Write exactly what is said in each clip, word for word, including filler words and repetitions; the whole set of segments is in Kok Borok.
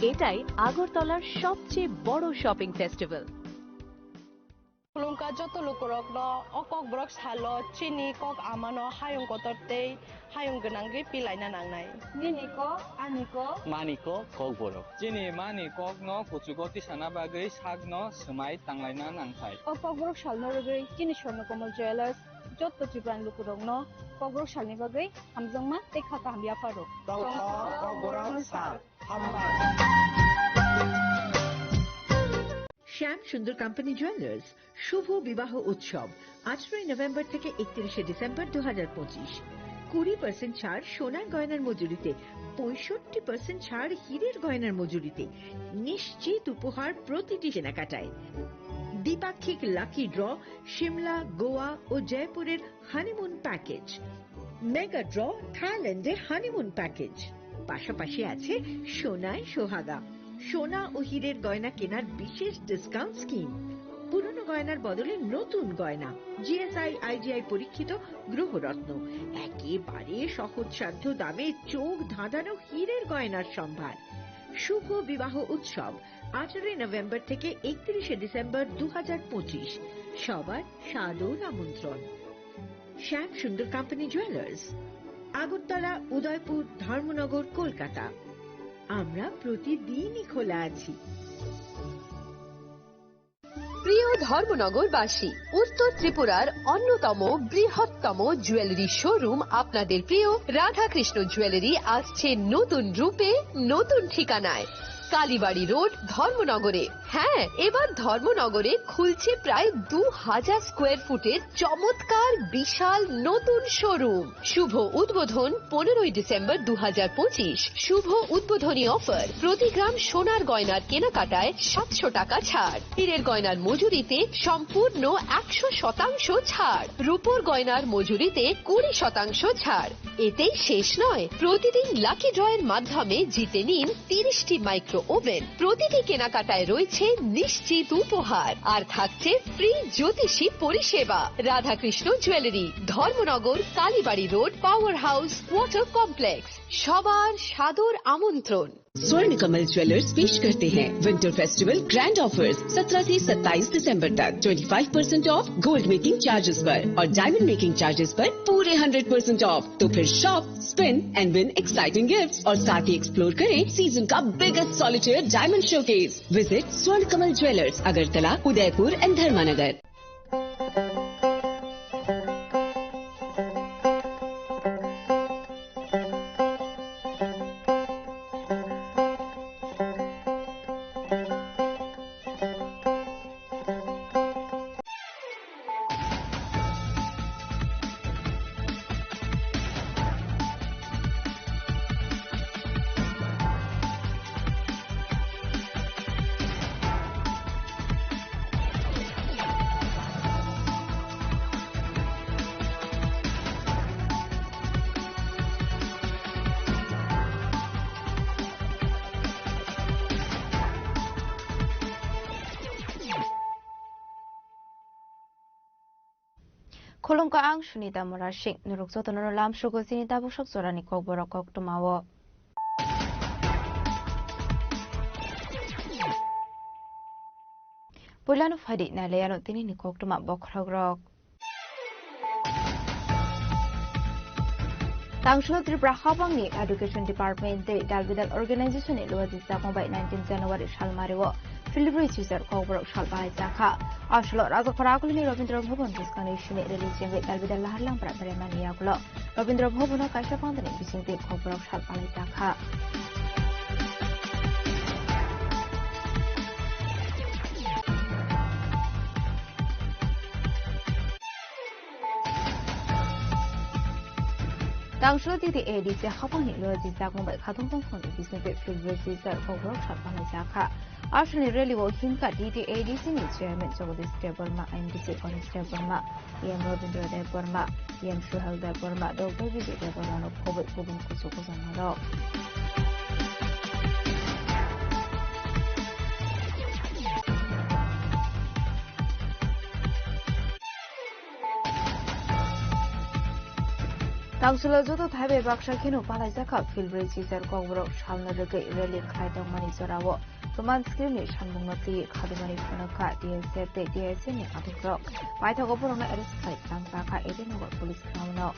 এটাই আগরতলার সবচেয়ে বড় shopping festival. Khulumkha joto lukurokno o Kokborok salo chini kok amano hayung kotor tei hayung gwnangwi pilaina nangnai. Nini kok, ani kok. Mani kok, Kokborok. Chini mani kokno kuchugo tisana bagwi sakno swmai tanglaina nangthai. O Kokborok salno rwgwi chini Swarnakomal Jewellers joto Tripurani lukurokno Kokborok salni bagwi hamjakma tei kha kaham yapharo. Tongkha Kokborok sal. শ্যাম সুন্দর company jewellers শুভ বিবাহ উৎসব, আঠারোই নভেম্বর থেকে একত্রিশে ডিসেম্বর দু হাজার পঁচিশ। কুড়ি পার্সেন্ট ছাড় সোনার গয়নার মজুরিতে, পঁয়ষট্টি পার্সেন্ট ছাড় হীরের গয়নার মজুরিতে, নিশ্চিত উপহার প্রতিটি কেনাকাটায়। দ্বিপাক্ষিক লাকি ড্র, সিমলা, গোয়া ও জয়পুরের হানিমুন প্যাকেজ, মেগা ড্র, থাইল্যান্ডে হানিমুন প্যাকেজ, পাশাপাশি আছে সোনায় সোহাগা, সোনা ও হীরের গয়না কেনার বিশেষ ডিসকাউন্ট স্কিম, পুরনো গয়নার বদলে নতুন গয়না, জিএসআই আইজিআই পরীক্ষিত গ্রহরত্ন, একেবারে সহজসাধ্য দামে চোখ ধাঁধানো হীরের গয়নার সম্ভার। শুভ বিবাহ উৎসব, আঠারোই নভেম্বর থেকে একত্রিশে ডিসেম্বর দু হাজার পঁচিশ। সবার সাদর আমন্ত্রণ। শ্যাম সুন্দর কোম্পানি জুয়েলার্স, আগরতলা, উদয়পুর, ধর্মনগর, কলকাতা। আমরা প্রতিদিনই খোলা আছি। প্রিয় ধর্মনগরবাসী, উত্তর ত্রিপুরার অন্যতম বৃহত্তম জুয়েলারি শোরুম আপনাদের প্রিয় রাধাকৃষ্ণ জুয়েলারি আসছে নতুন রূপে, নতুন ঠিকানায়। কালীবাড়ি রোড, ধর্মনগরে। হ্যাঁ, এবার ধর্মনগরে খুলছে প্রায় দু হাজার স্কোয়ার ফুটের চমৎকার বিশাল নতুন শোরুম। শুভ উদ্বোধন পনেরোই ডিসেম্বর দু হাজার পঁচিশ। শুভ উদ্বোধনী অফার, প্রতি গ্রাম সোনার গয়নার কেনাকাটায় সাতশো টাকা ছাড়, হীরের গয়নার মজুরিতে সম্পূর্ণ একশো শতাংশ ছাড়, রূপোর গয়নার মজুরিতে কুড়ি শতাংশ ছাড়। এতেই শেষ নয়, প্রতিদিন লাকি ড্রয়ের মাধ্যমে জিতে নিন তিরিশটি মাইক্রো ওভেন। প্রতিটি কেনাকাটায় রয়েছে নিশ্চিত উপহার, আর থাকছে ফ্রি জ্যোতিষী পরিষেবা। Radhakrishna jewellery, Dharmanagar, Kalibari road, power house, water complex. সবার সাদর আমন্ত্রণ। स्वर्ण कमल ज्वेलर्स पेश करते हैं विंटर फेस्टिवल ग्रैंड ऑफर्स। सत्रह से सत्ताईस दिसंबर तक twenty five percent of gold making charges पर और डायमंड मेकिंग चार्जेस पर पूरे हंड्रेड परसेंट ऑफ। तो फिर shop, spin and win exciting gifts और साथ ही एक्सप्लोर करें सीजन का biggest solitaire diamond showcase. Visit स्वर्ण कमल ज्वेलर्स, अगरतला, उदयपुर एंड धर्मानगर। Khulumkha, ang Sunita Murasing. Norok jotono lamsugo chini tabuk sok jorani kokborok koktwmao. Puilano phaidi nailaiano tinini koktwma bokhorokrok. Tangsulo Tripura habangni Education Department tei dalbidal organization ni luajijak mung bai nineteen January salmario Philibri Sijor kokborok sal palai jakha. Asolo Rajakhora akulini Rabindra Bhavan bwskangni simi rally chengwi dalbidal lahar lamphra beremani yagulo Rabindra Bhavano kaisa pandani bisingtwi kokborok sal palai jakha. Tangsulo T T A D C habangni luajijak mung bai khatungtong phone bisingtwi Philibri Sijor kokborok sal palai jakha. Aswlani rally o himkha T T A D C ni chairman Jagadish Debbarma, M D C Ganesh Debbarma, E M Rabindra Debbarma, E M Suhel Debbarma, Doctor Vijay Debbarma no khobwi kubun kuchuk kuchangmarok. Tangsulo joto thai bai baksa kheno palaijak kha Philbrwi Chichar Kokborok salno rwgwi rally khlai tongmani jorao Roman script ni sanmungno twiwi khadimani phunuk kha T S F tei T S F ni athukrok. Paithago borokno arrest khlai tangsa kha A D Nagar police ground-o.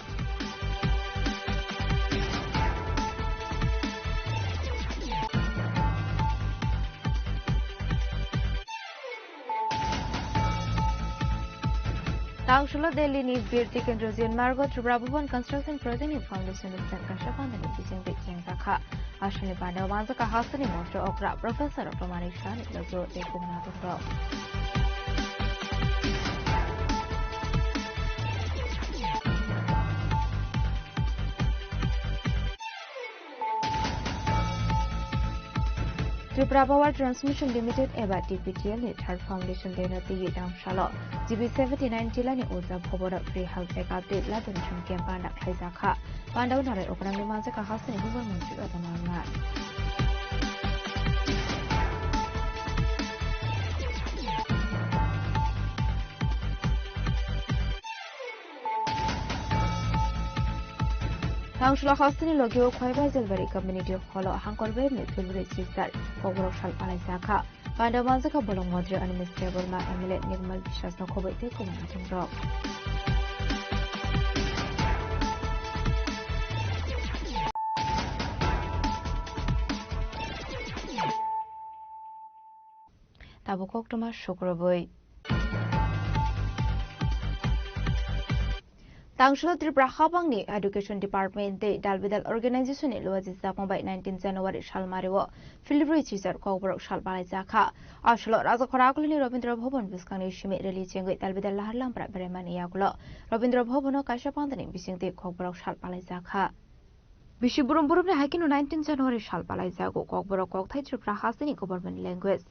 Tangsulo Delhi ni Bir Tikendra Jain Margo Tripura Bhavan Construction Project ni Foundation Stone kaisa panda ni bising twi kengjakha. Aswkni panda o manjakha hasteni montri okra Professor Doctor Manik Saha ni logo tei kubun athukrok. Tripura Power Transmission Limited eba T P T L ni third foundation day no twiwi tangsa salo G B seventy nine jila ni uja Bhobono free health checkup tei blood donation camp panda khlaijakha. Panda o narai okrango manjakha hasteni hubar montri Ratan Lal Nath. Tangsulo hasteni logio Khwaibai Jelbari Community Hall o hangkor berni Philbrwi Chichar Kokborok sal palaijak kha. Panda manjakha bolong montri Animesh Debbarma, M L A Nirmal Biswas no khoboi tei kubun athukrok. Tabuk koktwma sukrubwi. Tangsulo Tripura habangni Education Department tei dalbidal organization ni luajijakma bai nineteen January salmario Philbrwi Chichar Kokborok sal palaijak kha. Aswkno Rajakhora Akulini Rabindra Bhavan bwskangni simi rally chengwi dalbidal lahar lampra beraimani yagulo Rabindra Bhavano kaisa pandani bisingtwi Kokborok sal palaijak kha. Bisi burum burumni hai kheno nineteen January sal palaijago Kokborok kokthai Tripura hasteni government language.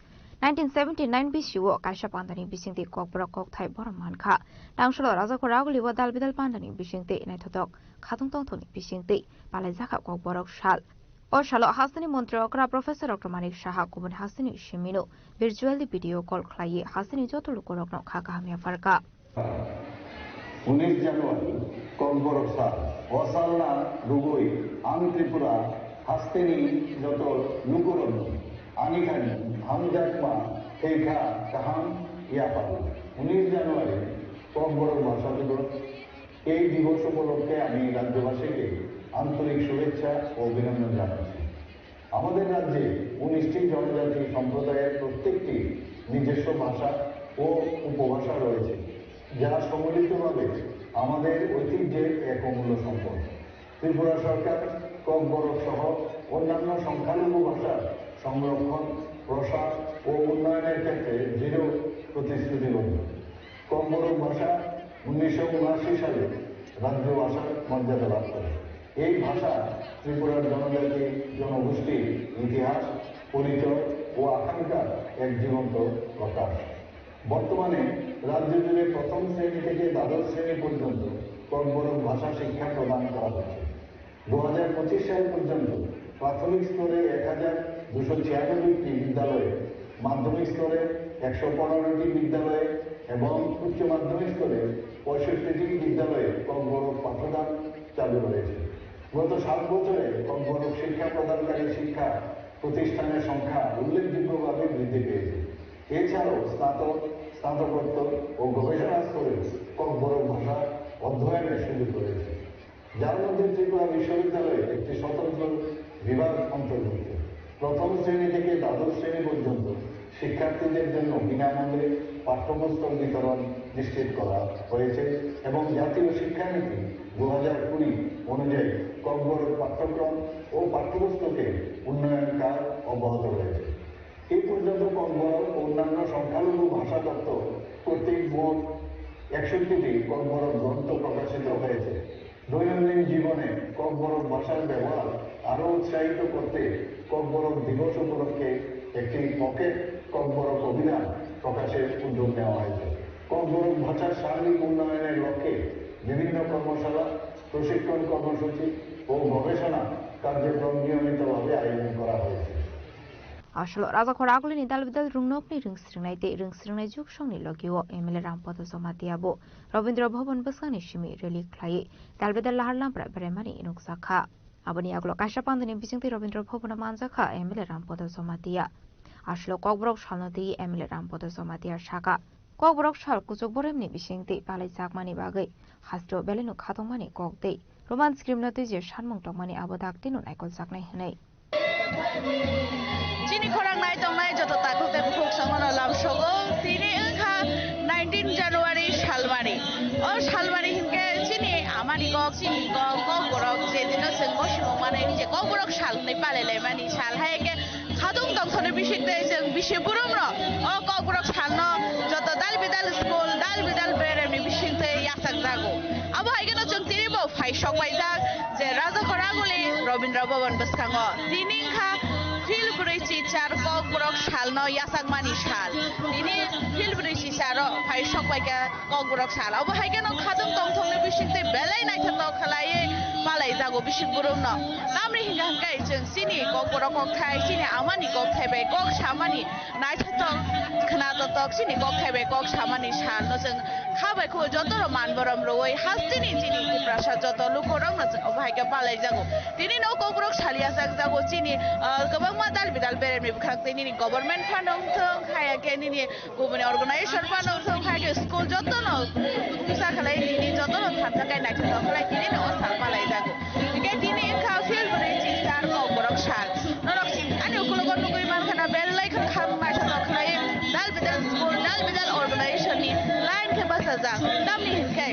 Nineteen seventy nine bisio kaisa pandani bisingtwi Kokborok kokthai borom mankha. Tangsulo Rajakhora Agulio dalbidal pandani bisingtwi naithotok khatung tongthokni bisingtwi palaijakha Kokborok sal. O salo hasteni montri okra Professor Doctor Manik Saha kubun hasteni simino virtually video call khlaiwi hasteni joto lukurokno kha kaham yapharkha. Unis January, Kokborok sal. O salna rugwi ang Tripura hasteni joto lukurokno ani khani hamjakma khe kha kaham yapharwi. Unis January, Kokborok bhasha divos. এই দিবস উপলক্ষে আমি রাজ্যবাসীকে আন্তরিক শুভেচ্ছা ও অভিনন্দন জানাচ্ছি। আমাদের রাজ্যে উনিশটি জনজাতি সম্প্রদায়ের প্রত্যেকটি নিজস্ব ভাষা ও উপভাষা রয়েছে, যা সম্মিলিতভাবে আমাদের ঐতিহ্যের এক অমূল্য সম্পদ। ত্রিপুরা সরকার ককবরক সহ অন্যান্য সংখ্যালঘু ভাষার সংরক্ষণ, প্রসার ও উন্নয়নের ক্ষেত্রে দৃঢ় প্রতিশ্রুতিবদ্ধ। ককবরক ভাষা উনিশশো উনআশি সালে রাজ্য ভাষার মর্যাদা লাভ করে। এই ভাষা ত্রিপুরার জনজাতি জনগোষ্ঠীর ইতিহাস, পরিচয় ও আকাঙ্ক্ষার এক জীবন্ত প্রকাশ। বর্তমানে রাজ্য জুড়ে প্রথম শ্রেণী থেকে দ্বাদশ শ্রেণী পর্যন্ত ককবরক ভাষা শিক্ষা প্রদান করা হচ্ছে। দু হাজার পঁচিশ সাল পর্যন্ত প্রাথমিক স্তরে এক হাজার দুশো ছিয়ানব্বইটি বিদ্যালয়ে, মাধ্যমিক স্তরে একশো পনেরোটি বিদ্যালয়ে এবং উচ্চ মাধ্যমিক স্তরে পঁয়ষট্টিটি বিদ্যালয়ে ককবরক পাঠদান চালু রয়েছে। গত সাত বছরে ককবরক শিক্ষা প্রদানকারী শিক্ষা প্রতিষ্ঠানের সংখ্যা উল্লেখযোগ্যভাবে বৃদ্ধি পেয়েছে। এছাড়াও স্নাতক, স্নাতকোত্তর ও গবেষণা স্তরে ককবরক ভাষা অধ্যয়নের সুযোগ রয়েছে। যার মধ্যে ত্রিপুরা বিশ্ববিদ্যালয়ে একটি স্বতন্ত্র বিভাগ অন্তর্ভুক্ত। প্রথম শ্রেণী থেকে দ্বাদশ শ্রেণী পর্যন্ত শিক্ষার্থীদের জন্য বিনামূল্যে পাঠ্যপুস্তক বিতরণ নিশ্চিত করা হয়েছে এবং জাতীয় শিক্ষানীতি দু হাজার কুড়ি অনুযায়ী ককবরক পাঠ্যক্রম ও পাঠ্যপুস্তকের উন্নয়ন কাজ অব্যাহত রয়েছে। এই পর্যন্ত ককবরক ও অন্যান্য সংখ্যালঘু ভাষা তত্ত্ব কর্তৃক মোট একষট্টিটি ককবরক গ্রন্থ প্রকাশিত হয়েছে। দৈনন্দিন জীবনে ককবরক ভাষার ব্যবহার আরও উৎসাহিত করতে ককবরক দিবস উপলক্ষে একটি পকেট ককবরক অভিধান প্রকাশের উদ্যোগ নেওয়া হয়েছে। ককবরক ভাষার সার্বিক উন্নয়নের লক্ষ্যে বিভিন্ন কর্মশালা, প্রশিক্ষণ কর্মসূচি ও গবেষণা কার্যক্রম নিয়মিতভাবে আয়োজন করা হয়েছে। Asolo Rajakhor Agulini dalbidal rwngnokni rwngsringnai tei rwngsringnai jugsongni logio M L A Rampada Jamatia bo Rabindra Bhavan bwskangni simi rally khlaiwi dalbidal lahar lampra beraimani nukjakha. Aboni yagulo kaisa pandani bisingtwi Rabindra Bhavano manjakha M L A Rampada Jamatia. Asolo Kokborok salno twi M L A Rampada Jamatia sakha, Kokborok sal kuchuk boremni bisingtwi palaijakmani bagwi hasteo belaino khatungmani kok tei Roman scriptno twi je sanmung tongmani abo daktino naikoljaknai hwnwi. Chini khorang nai tongnai joto takhuk tei bukhuk songno lamsogo. Tini wngkha nineteen January salmari. O salmari hinkhe chini amani kok, chini kok, Kokborok je dino chwng bo sumung manwi je Kokborok sal hwnwi palai laimani sal. Hai khe khatung tongthokni bisingtwi chwng bisi burumno o Kokborok salno joto dal bidal school, dal bidal beremni bisingtwi yachakjago. Abo hai kheno chwng tini bo phai sok paijak je Rajakhor Aguli Rabindra Bhavan bwskango. Tini wngkha phil brwi chichar Kokborok salno yachakmani sal. Tini phil brwi chicharo phai sok paikha Kokborok sal. Obo hai kheno khatung tongthokni bisingtwi belai naithotok khlaiwi palaijago bising burumno. Tamni hingkha hwnkhe chwng chini Kokborok kokthai, chini amani kokthai bai kok samani naithotok, khwnatotok chini kokthai bai kok samani salno chwng kha bai khuo jotono man borom rwui hasteni chini Tiprasa joto lukurokno chwng obo hai khe palaijago. Tini no Kokborok sal yachakjago chini, ah, kwbangma dal bidal beremni bwkhak tei nini government phano wngthok, haya khe nini kubuni organization phano wngthok, haya khe school jotono bungsa khlai tini jotono thansa khe naithotok khlai tini no o sal palaijago. Hingkhe tini wngkha phil brwi chichar Kokborok sal. Norok ani ukulogo nugui mankha na belai kheno kha naithotok khlai dal bidal school, dal bidal organization ni line khe bachajak. Tamni hinkhe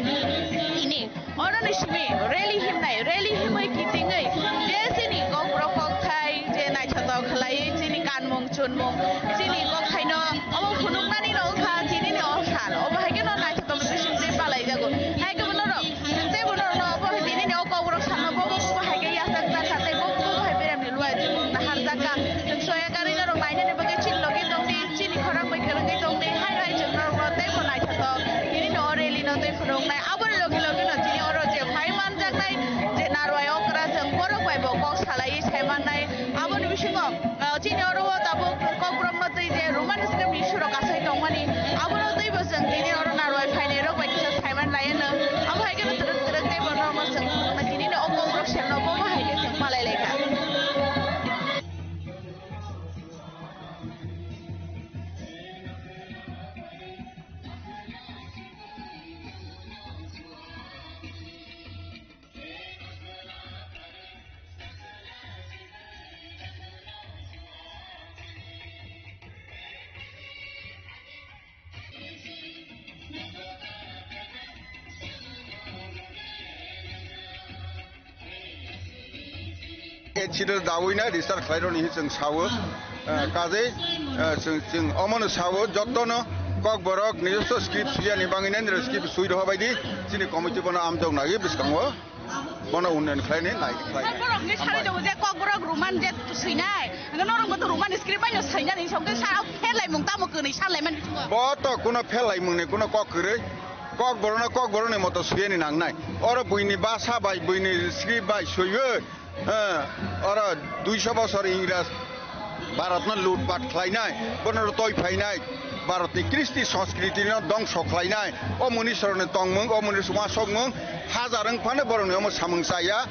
tini oroni simi rally himnai, rally himwi kitingwi je chini Kokborok kokthai je naithotok khlai chini kanmung chunmung chini kokthaino obo phunuknani no wngkha tinini o sal. Obo hai kheno naithotok bisingtwi palaijago. Hai kheno norok Tei bo norokno obo hai tinini o Kokborok salno bo bo bo hai khe yachak jakha tei bo bo bo hai beremni luai tei bo naharjakha. Chwng soya gari norok nainani bagwi chini logi tongdi, chini khorang bai kwrwngwi tongdi, hai hai chwng norokno tei bo naithotok tinini o rally no tei phunuknai. Aboni logi logi no tini oro je phai manjaknai je narwai okra chwng borok bai bo kok salaiwi sai mannai. Aboni bisingo Ah, chini oro o tabuk Kokborokno twi je Roman script ni surok asai tongmani, abono twibo chwng tini oro narwai phainai rok bai kisa saiman laiyano. Abo hai kheno twrwk twrwk tei bono omo chwng tini no o Kokborok selno bo bo hai khe chwng palai laikha. Accident dawi na research khlai roni hi chwng sawo, eh, kajei, eh, chwng, chwng omono sawo, jottono Kokborok nijoswo script suyani bagwi nai nini script sui roha baidi chini committee bono amjok nagi bwskango. Bono unnayan khlaini nai khlai. Borokni sari tongo je Kokborok Roman je swinai. Hwnkhe norokbo to Roman script bai no swinani hwnkhe sa pherlaimung tamo kwnwi sanlaimani bisingo. Bo to kuno pherlaimungni kuno kok kwrwi. Kokborokno Kokborokni moto swiyani nangnai. Oro buini basa bai, buini script bai swiwi. Eh, oro duiso bosor Ingras Bharatno lutpat khlainai, bono rwtwi phainai, Bharatni kristi sanskritino dongso khlainai, o munisrokni tongmung, o munis uasokmung, hajar wng phano borokni omo samung chaya,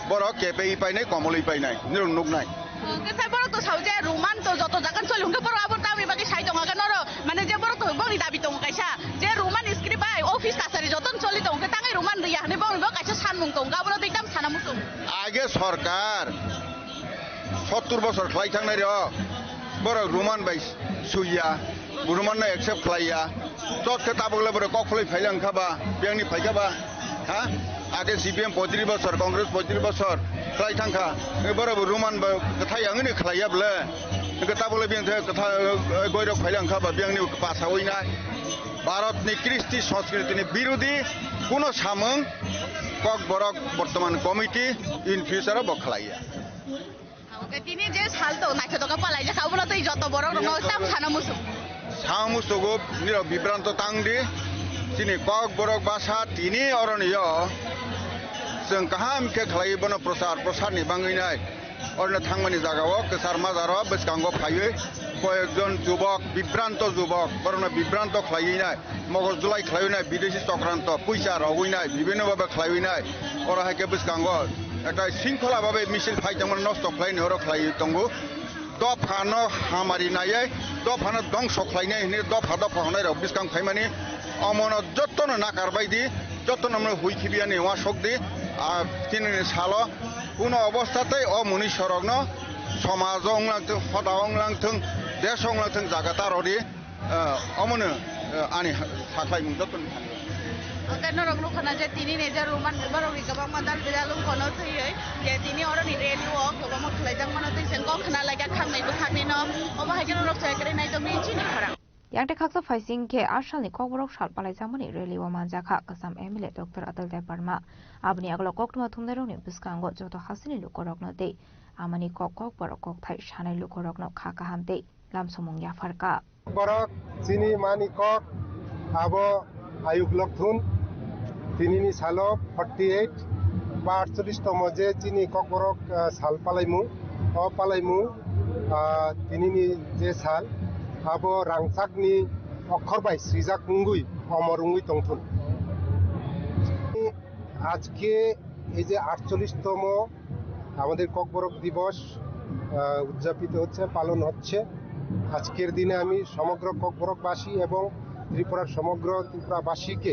borok kepaiwi painai, komolwi painai, nirok nuknai. Hwnkhe sai borok to sao je Roman to joto jaga choli, hwnkhe borok abo tamni bagwi sai tongo, hwnkhe norok mane je borok to boni dabi tongo kaisa, je Roman script bai office kasari joto choli tongo, hwnkhe tangwi Roman rwya hwnwi boni bo kaisa sanmung tongo, abono twi tam sana muchung. Age sorkar sottur bosor khlai thangnai rok, borok Roman bai suiya, Roman no accept khlaiya. Chot khe tabuk le borok kok khlai phaila wngkha ba, biyangni phaikha ba, ha? Age C P M poitris bosor, Congress poitris bosor khlai thangkha. Borok bo Roman ba kwthai yang ni khlaiya bole. Hwnkhe tabuk le biyang the kwthai, eh, goirok phaila wngkha ba, biyangni pasawi nai. Bharatni kristi sanskritini birodi kuno samung Kokborok bortoman committee in future bo khlaiya. Oke, tini je sal to naithotok khe palai jakha, obono tei joto borok rokno tam sana muchung. Sa musugo nirok bibranto tangdi, chini Kokborok basa tini oroni yo chwng kaham khe khlai bono prochar prosarni bangwi nai. Orno thangmani jagao kwchar majaro bwskango phaiwi koyekjon jubok, bibranto jubok, borokno bibranto khlaiwi nai, mogor julai khlaiwi nai, bidesi chokranto, puisa rogwi nai, bibhinno bhabe khlaiwi nai. Oro hai khe bwskango ekta shringkhola bhabe misil phai tongmani nosto khlaini oro khlaiwi tongo. Dophano hamari naiwi, dophano dongso khlainai hwnwi dopha dopha hwnwi rok bwskang phaimani omono jottono nakarbai di, jottono mano hui khibiani uansuk di. Ah, tinini salo kuno obostha tei o muni sorokno somajo wnglang thung, hoda wnglang thung, desh wnglang thung, jaga ta rodi, ah, omono, ah, ani ha-, sakhlaimung jottoni thani. Hwnkhe norok nukha na je tini ni je Roman borok ni kwbangma dal bidal wngkha no thwiwi je tini oro ni rally o kwbangma khlai jak mano tei chwng kok khna lai kha khang nai bwkhak ni no obo hai khe norok chaya kwrwi nai tong di chini khorang. Yang tei khaksa phaising khe a salni Kokborok sal palaijakmani rally o manjakha kwcham M L A Doctor Atal Debbarma. Aboni yagulo koktwma thumnairokni bwskango joto hasteni lukurokno tei amani kok Kokborok kokthai sanai lukurokno kha kaham tei lamsomung yapharkha. Kokborok chini mani kok abo ayuk lokthun. Tinini salo forty eight ba aatcholish tomo je chini Kokborok, ah, sal palaimu, o palaimu, ah, tinini je sal, abo rangchakni okhor bai swijak wngwi omor wngwi tongthun. আজকে এই যে আটচল্লিশতম আমাদের ককবরক দিবস, আহ, উদযাপিত হচ্ছে, পালন হচ্ছে। আজকের দিনে আমি সমগ্র ককবরকবাসী এবং ত্রিপুরার সমগ্র ত্রিপুরাবাসীকে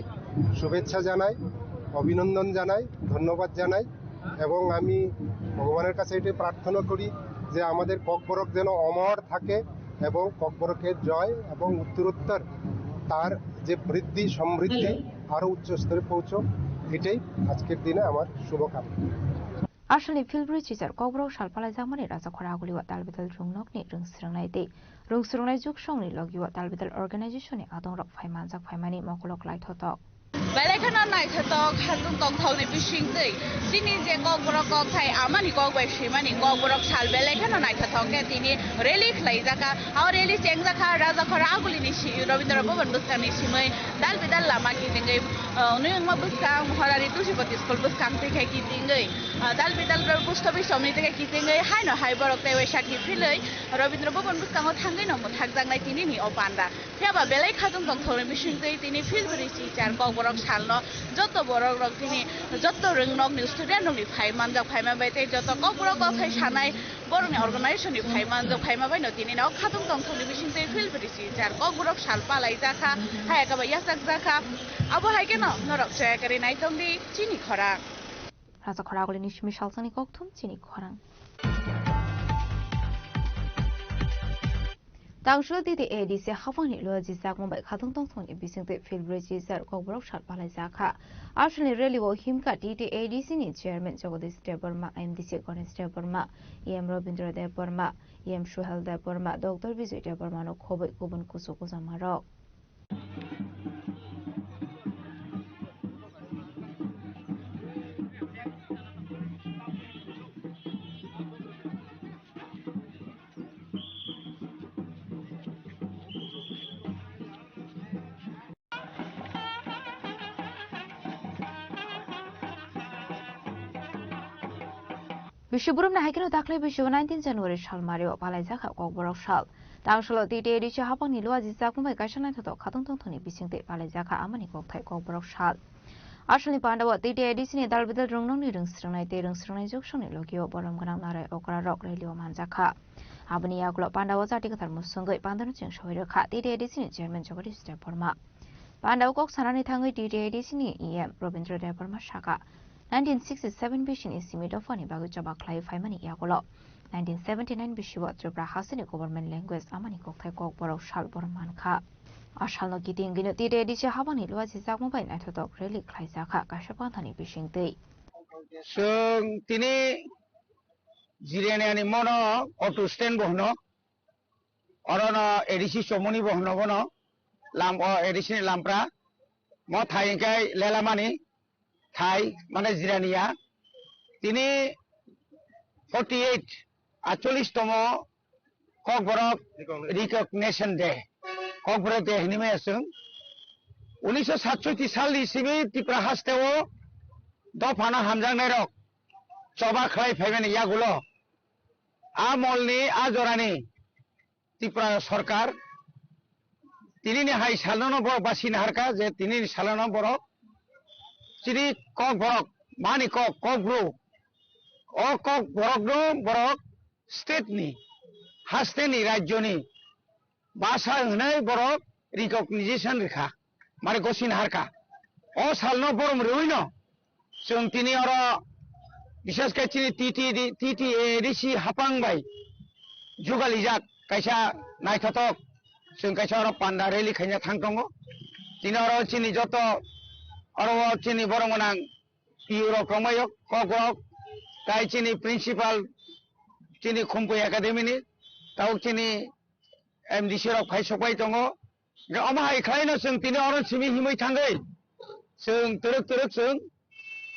শুভেচ্ছা জানাই, অভিনন্দন জানাই, ধন্যবাদ জানাই। এবং আমি ভগবানের কাছে এটাই প্রার্থনা করি যে আমাদের ককবরক যেন অমর থাকে এবং ককবরকের জয় এবং উত্তরোত্তর তার যে বৃদ্ধি সমৃদ্ধি আরো উচ্চ স্তরে পৌঁছক, এটাই আজকের দিনে আমার শুভকামনা। Asalni Philbri chichar Kokborok sal palaijakmani Rajakhor Aguli o dalbidal rwngnokni rwngsrwngnai tei rwngsrwngnai jugsongni logi o dalbidal organization ni adongrok phai manjak phaimani mokolo klaithotok. Belai kheno naithotok khatung tongthokni bisingtwi chini je Kokborok kokthai amani kok bai swimani Kokborok sal belai kheno naithotok khe tini rally khlaijakha. O rally chengjakha Rajakhor Agulini si-, Rabindra Bhaban bwskangni simwi dal bidal lama kitingwi, uh, nwi wngma bwskang Horari Tulsibati School bwskang twi khe kitingwi, uh, dal bidal post office somni twi khe kitingwi haino hai borok tei waisa kiphilwi Rabindra Bhaban bwskango thangwi no mwthakjaknai tinini o panda. Phiya ba belai khatung tongthokni bisingtwi tini Philbri chichar Kokborok salno joto borok rok tini joto rwngnokni student rokni phai manjak phaima bai tei joto Kokborok kokthai sanai borokni organization ni phai manjak phaima bai no tini no khatung tongthokni bisingtwi Philbri chichar Kokborok sal palaijakha, hai aka bai yachakjakha. Abo hai kheno norok chaya kwrwi nai tong di chini khorang. Rajakhor Agulini simi salsani kokthum chini khorang. Tangshilo T T A D C hapangni luajijakmung bai khatung tongthokni bisingtwi Philbri chichar Kokborok sal palaijakha. Asalni rally o himkha T T A D C ni chairman Jagadish Debbarma, M D C Ganesh Debbarma, E M Rabindra Debbarma, E M Suhel Debbarma, Doctor Bijoy Debbarma no khobwi kubun kuchuk kuchama rok. Bisi burumni hai kheno dakhli bisi nineteen January salmario palaijakha Kokborok sal. Tang salo T T A D C hapangni luajijakmung bai kaisa naithotok khatung tongthokni bisingtwi palaijakha amani kokthai Kokborok sal. Asalni pandao T T A D C ni dalbidal rwngnokni rwngsrwngnai tei rwngsrwngnai jugsongni logio borom gwnang narai okrarok rally o manjakha. Aboni yagulo pandao jati kwthar mwswngwi pandano cheng soi rwkha T T A D C ni chairman Jagadish Debbarma. Pandao kok sanani thangwi T T A D C ni E M Rabindra Debbarma saka, nineteen sixty-seven bisini simi dophani bagwi choba khlai phaimani yagulo nineteen seventy-nine bisio Tripura hasteni government language amani kokthai Kokborok sal borom mankha. A salno kiting gino T T A D C hapangni luajijakma bai naithotok rally khlaijakha kaisa panthani bisingtwi. Chwng tini Jiraniani mono auto stand bo hwno, orono A D C chomoni bo hwno bono, lam, o A D C ni lampra, mo thai hwnkhe lelamani thai, mane Jirania. Tini forty eight, aatcholish tomo Kokborok Recognition Day. Kokborok Day hinwi maya chwng. Unisho satsotti salni simi Tripura hasteo dophano hamjaknairok choba khlai phaimani yagulo A molni, a jorani Tripura sorkar tinini hai salno no borok basi naharka je tinini salno borok chini kok borok mani kok, kok bro, o kok borok no borok state ni, hasteni, rajyoni basa hwnwi borok recognition rikha, mare gosi naharka. O salno borom rwino chwng tini oro, bishesh khe chini T T D, T T A D C hapang bai jugalijak kaisa naithothok, chwng kaisa oro panda rally khaina thang tongo. Tini oro chini joto oro o chini borok gwnang P U rok romai o kok rok, tai chini principal, chini Khumpui Academy ni, tabuk chini M D C rok phai sok pai tongo. Hwnkhe omo hai khlaino chwng tini oro simi himwi thangwi, chwng twrwk twrwk chwng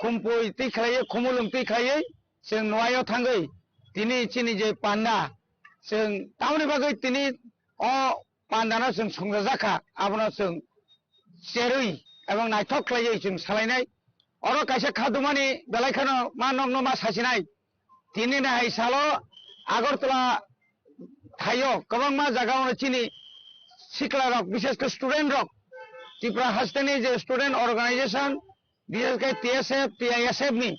Khumpui twi khlaiwi, Khumulwng twi khlaiwi chwng Noaio thangwi tini chini je panda, chwng tamoni bagwi tini o pandano chwng songjajakha, abono chwng cherwi ebong naithok khlaiwi chwng salainai. Oro kaisa khadumani belai kheno ma nokno ma sasinai. Tinini hai salo Agartala thaio kwbangma jagao chini sikla rok, bishesh khe student rok, Tripura hasteni je student organization, bishesh khe T S F, T I S F ni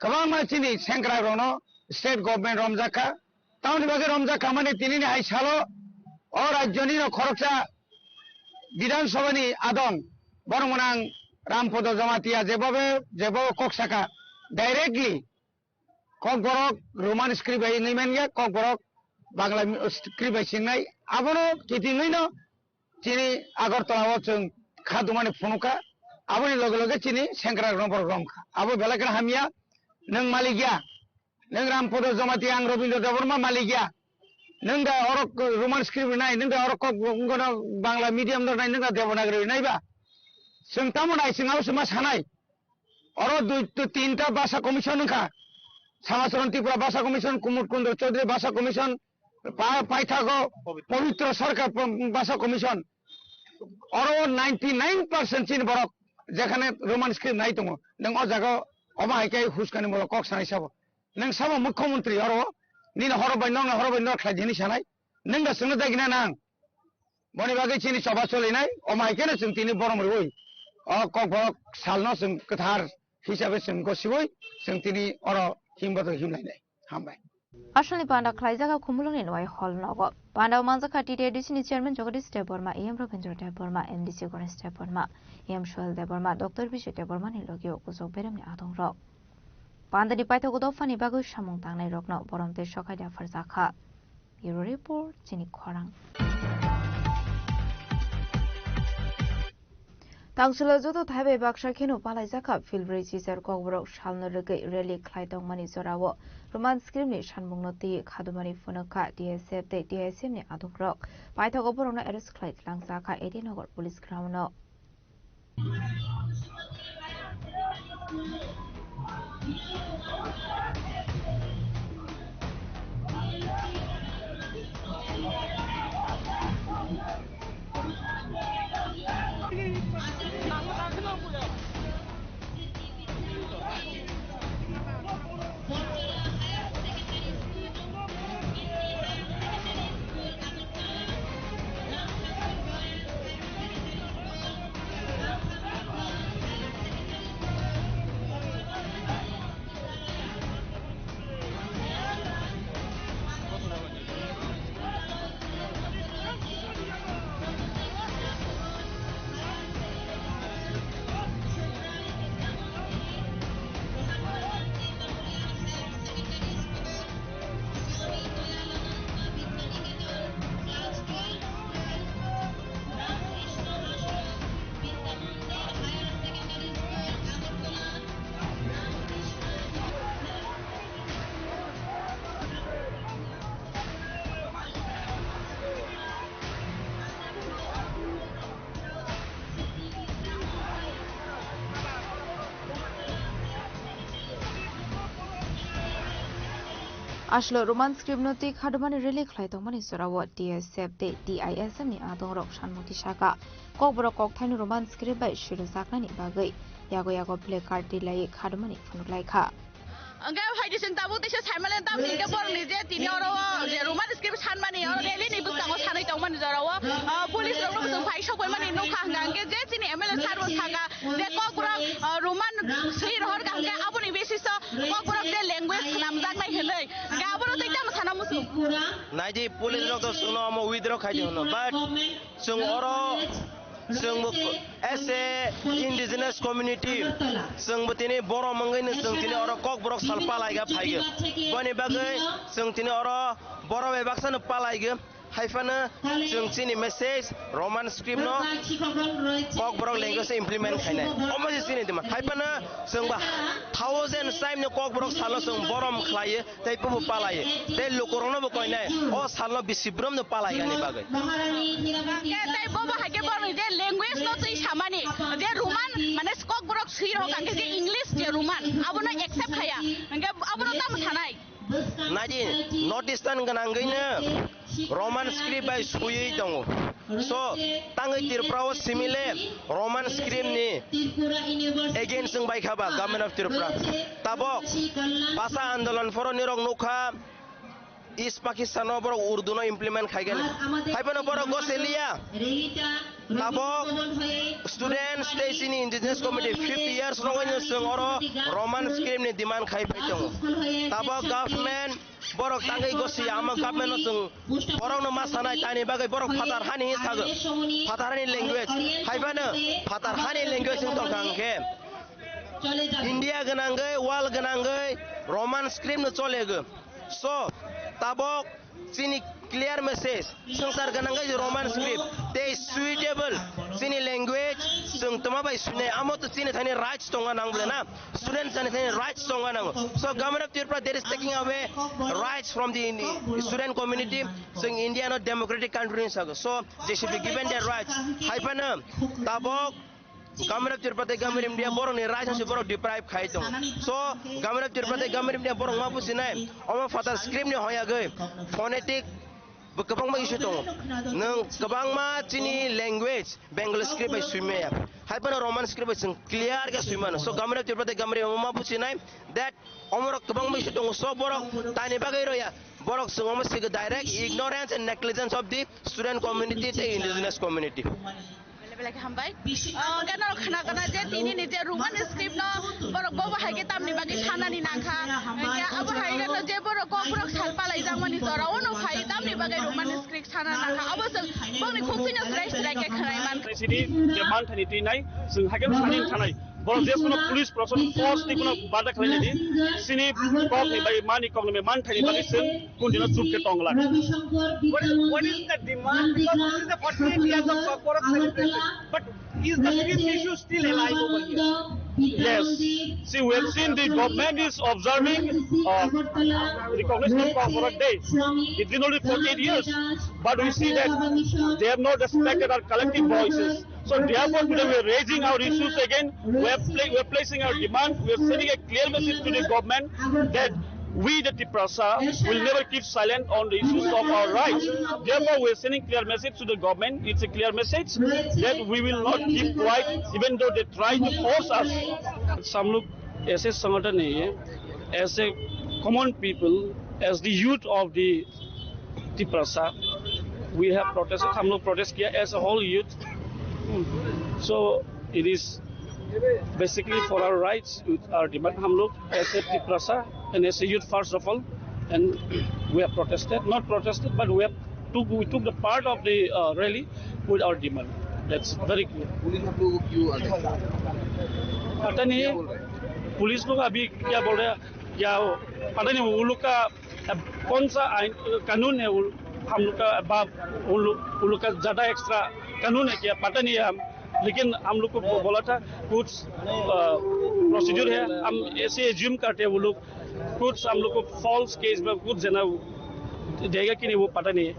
kwbangma chini sengkrak rokno state government romjak kha. Tamoni bagwi romjak kha mani tinini hai salo o rajyoni no khoroksa Bidhan Sabha ni adong borok gwnang Rampodo Jamatia jebobe, jebo kok saka directly Kokborok Roman script bai wngwi manya, Kokborok Bangla mi-, script bai swngnai. Abono kitingwino chini Agartala o chwng kha dumani phunukha. Aboni loge loge chini sengkrak rok borok romkha. Abo belai kheno hamya, nwng malik ya. Nwng Rampodo Jamatia, ang Robindra Debbarma malik ya. Nwng da oro Roman script rinai, nwng da oro kok, wngkano Bangla medium no rinai, nwng da Devanagari rinai ba? Chwng tamo nai, chwng abo se ma sanai. Oro dui, tu, tinta Bhasha Commission wngkha. Samacharan Tripura Bhasha Commission, Kumud Kundra Chaudhary Bhasha Commission, pa-, paithago Pabitra Sarkar pa-, Bhasha Commission. Oro ninety nine percent chini borok jekhane Roman script nai tongo. Nwng o jaga obo hai khe huskani molo kok sanai sabo. Nwng sabo mukhyamantri oro nini horo bai nokni horo bai nok khlai di hwnwi sanai. Nwng da chwngno dagina nang. Boni bagwi chini choba cholinai, omo hai kheno chwng tini borom rwui, o Kokborok salno chwng kwthar hisabe chwng gosiui, chwng tini oro himboto himlainai. Hambai. Asalni panda khlaijak kha Khumulwngni Nwai Hall nogo. Panda o manjak kha T T A D C ni chairman Jagadish Debbarma, E M Robindra Debbarma, M D C Ganesh Debbarma, E M Sohel Debbarma, Doctor Bijoy Debbarma ni logi o kuchuk beremni adongrok. Pandani paithago dophani bagwi samung tangnai rokno borom tei sokaida pharjakha. Bureau Report, chini khorang. Tangsulo joto thaibai baksa kheno palaijak kha Philbrwi Chichar Kokborok salno rwgwi rally khlai tongmani jorao Roman script ni sanmungno twi khadumani phunukha T S F tei T I S F ni adongrok. Paithago borokno arrest khlai tlangjak kha A D Nagar police ground o. Aslo Roman script no twi khadumani rally khlai tongmani jorao T S F tei T I S F ni adongrok sanmung tisakha. Kokborok kokthaino Roman script bai swirojaknani bagwi yago yago black card rilaiwi khadumani phunuklaikha. Hwnkhe phaidi chwng tabuk teisa saimale tamni hwnkhe borokni je tini oro o je Roman script sanmani oro rally ni bwskango sanwi tongmani jorao, ah, police rokno bo chwng phai sokbaimani nukha hwnkha hwnkhe je chini M L A sir bo sakha je kokborok, ah, Roman swi rohorkha hwnkhe aboni basis o kokborok je language swnamjaknai hwnwi hwnkhe abono tei tamo sana muchung. Naidi police rok to chwngno omo withdraw khaidi hwno, but chwng oro, chwngbo as a indigenous community, chwngbo tini borom wngwi no chwng tini oro kokborok sal palaiga phaigo. Boni bagwi chwng tini oro borom bai baksa no palaigo. Hai phano chwng chini message Roman script no kokborok language implement khainai. Omo se chini dima. Hai phano chwngbo thousand time no kokborok salo chwng borom khlaiyo. Tei pobo palai tei lukurokno bo koinai o salno bisi bromno palai gani bagwi. Hwnkhe tei bobo hai khe borokni je language no twi samani je Roman mane kokborok swi rok hwnkhe je English je Roman abono accept khaya hwnkhe abono tamo sanai. Naidi North Eastern gwnangwino Roman script bai swiwi tongo. So, tangwi Tripura o simile Roman script ni against wng bai kha ba Government of Tripura. Tabok basa andolon phoro nirok nukha East Pakistan o borok Urdu no implement khai gani. Hai phano borok goseliya. Tabok students tei chini indigenous community fifty years rogwi no chwng oro Roman script ni demand khai phai tongo. Tabok government Borok tangwi gosi ama government no chwng borok no ma sanai tani bagwi borok phatar hani hinwi sago. Phatar hani language. Hai phano phatar hani language wng tongkha hwnkhe India gwnangwi, world gwnangwi Roman script no cholego. So, tabok chini clear message, swngchar gwnangwi Roman script tei suitable chini language chwng toma bai swinai amo to chini thani rights tonga nang bole na. Student jani thani rights tongo nango. So government of Tripura, there is taking away rights from the student community. So India no democratic country ni sago. So they should be given their rights. Hai phano tabok government of Tripura tei government of India borok ni rights no se borok deprive khai tongo. So government of Tripura tei government of India borok ma businai. Omo phatar script ni hoyagwi phonetic bo kwbangma issue tongo. Nwng kwbangma chini language Bengali script bai swimaya. Hai phano Roman script bai chwng clear khe swimano. So government of Tripura tei government of India ma businai that omorok kwbangma issue tongo. So borok tani bagwi roya. Borok chwng omo sigo direct ignorance and negligence of the student community tei indigenous community. Belai belai khe hambai. O, gana rok khna gana je tini ni je Roman script no borok bobo hai khe tamni bagwi sanani nangkha. Hwnkhe abo hai gana je borok kok borok sal palai jakmani jora o no phai tamni bagwi Roman script sana nangkha. Abo chwng bongni khuk sino srai srai khe khwnai man. Sini je man thani twi nai, chwng hai khe sani thanai. Borok je kuno police proshashan force ni kuno bada khlai nai di. Sini kok ni bai mani kok ni man thani bagwi chwng kun dino chup khe tong glak. What is, what is the demand? Because this is the forty-eight years of Kokborok celebration. But is the same issue still alive over here? Yes. See, we have seen the government is observing, uh, recognition of Kokborok Day. It's been only forty-eight years, but we see that they have not respected our collective voices. So therefore, today we are raising our issues again. We are pla-, we are placing our demand. We are sending a clear message to the government that we, the Tiprasa, will never keep silent on the issues of our rights. Therefore, we are sending clear message to the government. It's a clear message that we will not keep quiet even though they try to force us. हम लोग ऐसे संगठन है, as a common people, as the youth of the Tiprasa, we have protested. हम लोग protest किया as a whole youth. So it is basically for our rights with our demand. हम लोग as a Tiprasa and as a youth first of all, and we have protested, not protested, but we have took, we took the part of the, uh, rally with our demand. That's very clear. Police आप लोगों को क्यों अटैक कर रहा है? पता नहीं क्या है, बोल रहे हैं? पुलिस लोग अभी क्या बोल रहे हैं, क्या हो, पता नहीं, वो लोग का अब कौन सा आइन, कानून है, वो हम लोग का, बा, उन लोग, उन लोग का ज़्यादा एक्स्ट्रा कानून है क्या, पता नहीं है हम, लेकिन हम लोग को बो-, बोला था कुछ, अ, प्रोसीजर है, हम ऐसे एज्यूम करते हैं वो लोग कुछ हम लोग को फॉल्स केस में कुछ देना देगा कि नहीं, वो पता नहीं है,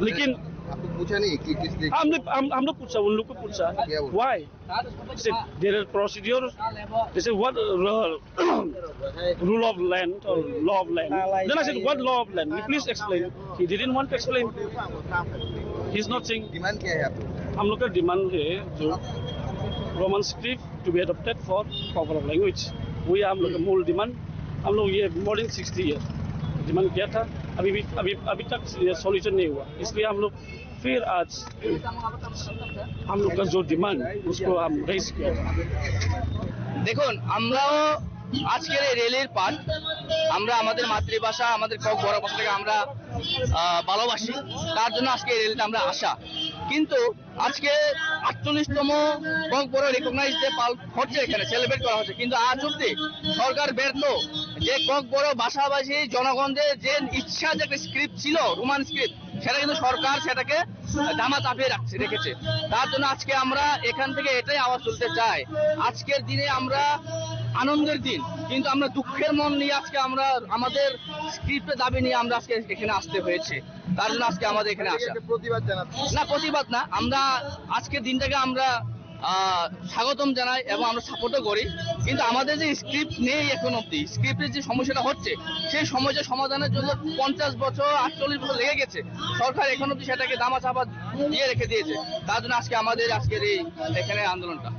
लेकिन आपको पूछा नहीं कि किस लिए? हमने, हम, हम लोग पूछा, उन लोग को पूछा, क्या बोला? Why? He said, "There are procedures." They said, "What, uh, rule of land or law of land?" Then I said, "What law of land? You please explain." He didn't want to explain. He's not saying. Demand क्या है आपका? हम लोग का डिमांड है जो Roman script to be adopted for Kokborok language. We, हम लोग का मूल डिमांड हम लोग ये more than sixty year demand किया था, अभी भी, अभी, अभी तक ये सॉल्यूशन नहीं हुआ, इसलिए हम लोग फिर आज हम लोग का जो डिमांड, उसको हम रेज किया। দেখুন, আমরাও আজকের এই র্যালির পার্ট। আমরা আমাদের মাতৃভাষা, আমাদের ককবরক ভাষাটাকে আমরা, আহ, ভালোবাসি, তার জন্য আজকে এই র্যালিতে আমরা আসা। কিন্তু আজকে আটচল্লিশতম ককবরক রিকগনাইজ ডে পাল-, হচ্ছে, এখানে সেলিব্রেট করা হচ্ছে, কিন্তু আজ অব্দি সরকার ব্যর্থ। যে ককবরক ভাষাভাষী জনগণদের যে ইচ্ছা, যে একটা স্ক্রিপ্ট ছিল, রোমান স্ক্রিপ্ট, সেটা কিন্তু সরকার সেটাকে দামা চাপিয়ে রাখছে, রেখেছে। তার জন্য আজকে আমরা এখান থেকে এটাই আওয়াজ তুলতে চাই, আজকের দিনে আমরা আনন্দের দিন, কিন্তু আমরা দুঃখের মন নিয়ে আজকে আমরা আমাদের স্ক্রিপ্টের দাবি নিয়ে আমরা আজকে এখানে আসতে হয়েছে। তার জন্য আজকে আমাদের এখানে আসা। এটা প্রতিবাদ জানাচ্ছেন? না, প্রতিবাদ না, আমরা আজকের দিনটাকে আমরা, আহ, স্বাগতম জানাই এবং আমরা সাপোর্টও করি, কিন্তু আমাদের যে স্ক্রিপ্ট নেই এখন অবধি, স্ক্রিপ্টের যে সমস্যাটা হচ্ছে, সেই সমস্যা সমাধানের জন্য পঞ্চাশ বছর, আটচল্লিশ বছর লেগে গেছে, সরকার এখন অবধি সেটাকে দামাচাপা দিয়ে রেখে দিয়েছে। তার জন্য আজকে আমাদের আজকের এই এখানে আন্দোলনটা।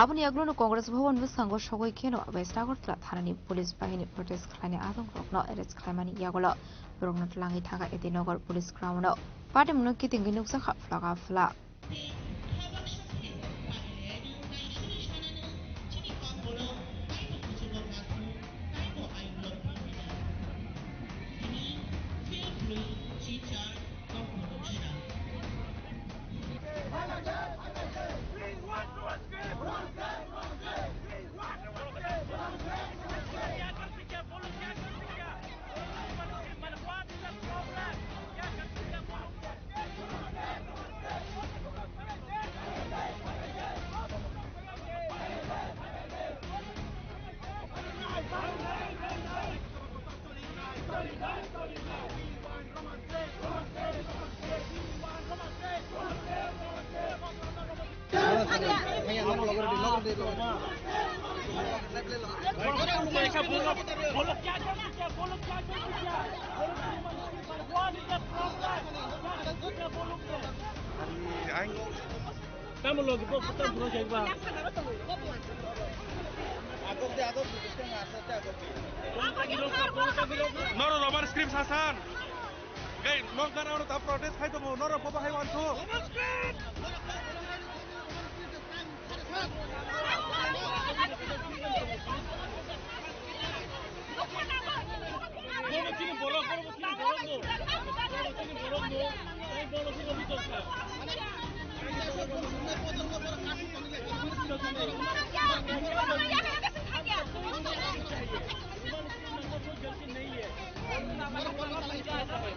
Aboni yagluno Congress Bhavan bwskango sogwi kheno West Agartala thanani police bahini protest khlainai adongrokno arrest khlaimani yagulo borokno twlangwi thangkha A D Nagar police ground-o. Patimungno kitingwi nukjakha phlaka phlak. Tamo logi bo, tamo logi ba. Noro robar script sasan. Gai nok gana ono ta protest khai tongo. Noro bobo hai wansu.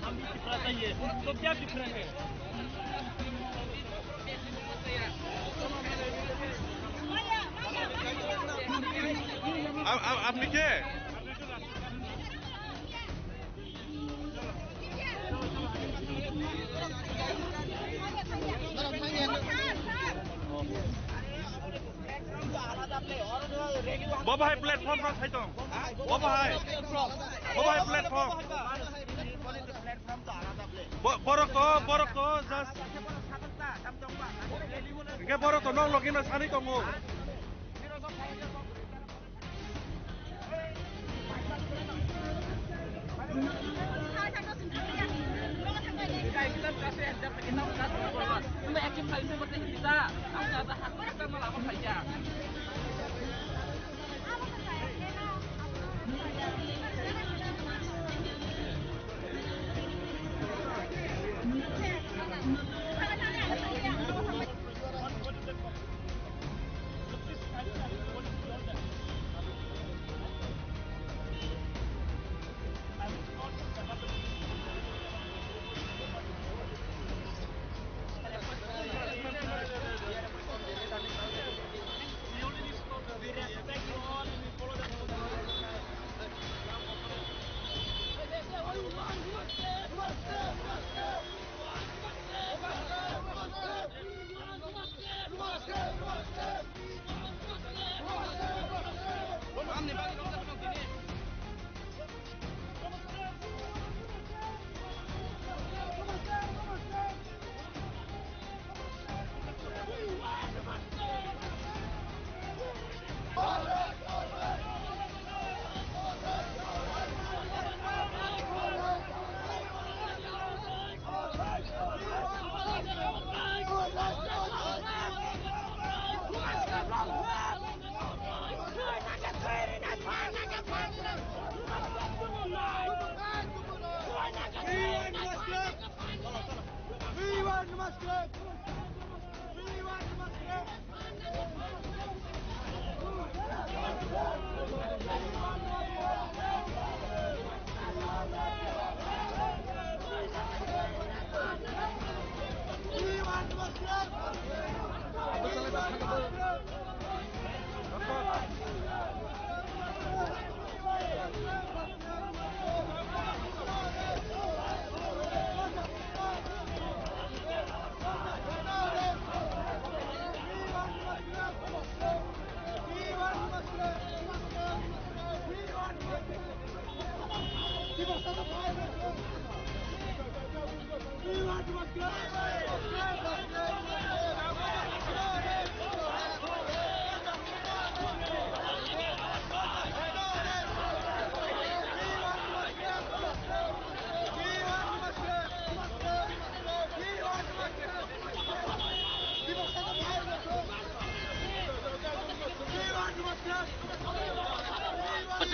हम भी पिपरा चाहिए, तो क्या डिफरेंट है? Up-, up-, আপনি কে? Bo bahai platform rok khai tong. Bo bahai. Bo bahai platform. Bo-, borok to, borok to, just. Hingke borok to nok logi no sani tongo.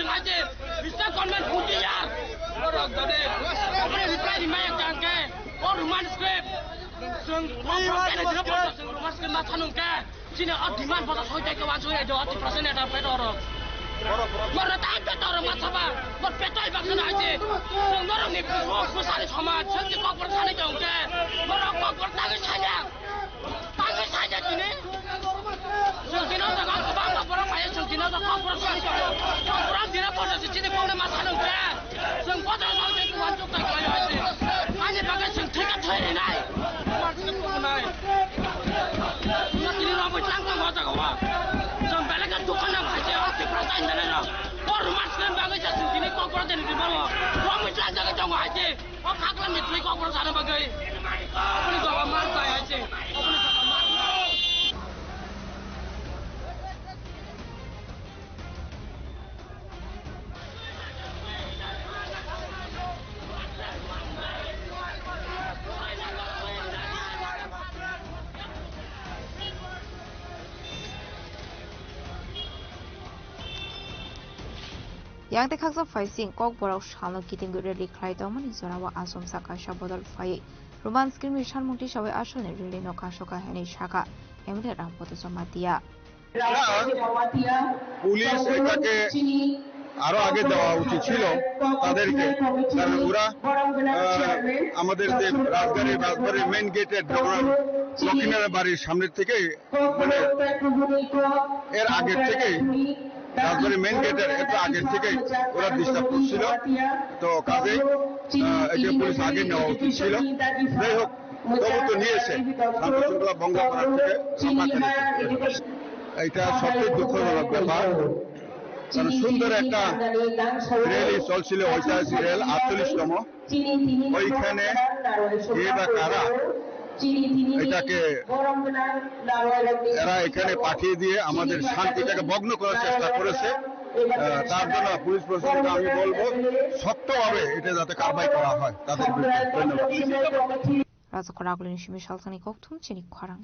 Chwng hai je, Mister Government forty year. Borok jodi, aboni reply rimai yang jang ke, o Roman script. Chwng, chwng Roman script ma sanung ke. Chini o demand bosa soi tai ke wan soi ai do, ati percent eta peto ro. Moro tai peto ro ma saba, mor peto ai baksa na hai je. Chwng norok ni kusuk kusari samaj, chwng ni kokbor sani jong ke. Moro kokbor tagi sanya. Tangwi saja tini. Chwng tino jaga kwbangma borok maya chwng tino jaga borok sani tongo. Borok dina borok si chini kokno ma sanung khe. Chwng bothor song tei kuwan chuk tai khlai hai se. Ani bagwi chwng thika thoi rinai. Mar chwng kumunai. Chwng tini romwi tlang tong o jaga o. Chwng belai khe dukha nang hai se o Tripura chai hinjanai rok. Bor mas khe bagwi chwng tini kokborok tini tini balo. Romwi tlang jaga tongo hai se. O khakla mitri kokborok sana bagwi. Aboni jaga mar bai hai se. Aboni jaga mar bai. Yang tei khaksa phaising kokborok salno kitingwi rally khlai tongmani jorao achomsa kaisa bodol phaiwi Roman script ni sanmung tisawi asalni rally no kasoka hwnwi sakha M L A Rampada Jamatia. Police এটাকে আরো আগে দেওয়া উচিত ছিল তাদেরকে, কারণ ওরা, আহ, আমাদের যে রাজবাড়ি, রাজবাড়ির মেইন গেটের দক্ষিণের বাড়ির সামনের থেকে, মানে, এর আগের থেকে, রাজবাড়ির মেইন গেটের একটু আগের থেকে ওরা ডিস্টার্ব করছিল। তো কাজেই, আহ, এটা পুলিশ আগে নেওয়া উচিত ছিল। যাই হোক, তবু তো নিয়েছে, শান্তি শৃঙ্খলা ভঙ্গ করার থেকে রক্ষা করেছে। এটা সত্যি দুঃখজনক ব্যাপার, কারণ সুন্দর একটা র্যালি চলছিল, ঐতিহাসিক র্যালি আটচল্লিশতম। ওইখানে কে বা কারা এটাকে, এরা এখানে পাঠিয়ে দিয়ে আমাদের শান্তিটাকে ভগ্ন করার চেষ্টা করেছে। আহ, তার জন্য পুলিশ প্রশাসনকে আমি বলবো, শক্তভাবে এটা যাতে কারবাই করা হয় তাদের বিরুদ্ধে। ধন্যবাদ। Raja Khoragulini simi salsani kokthum chini khorang.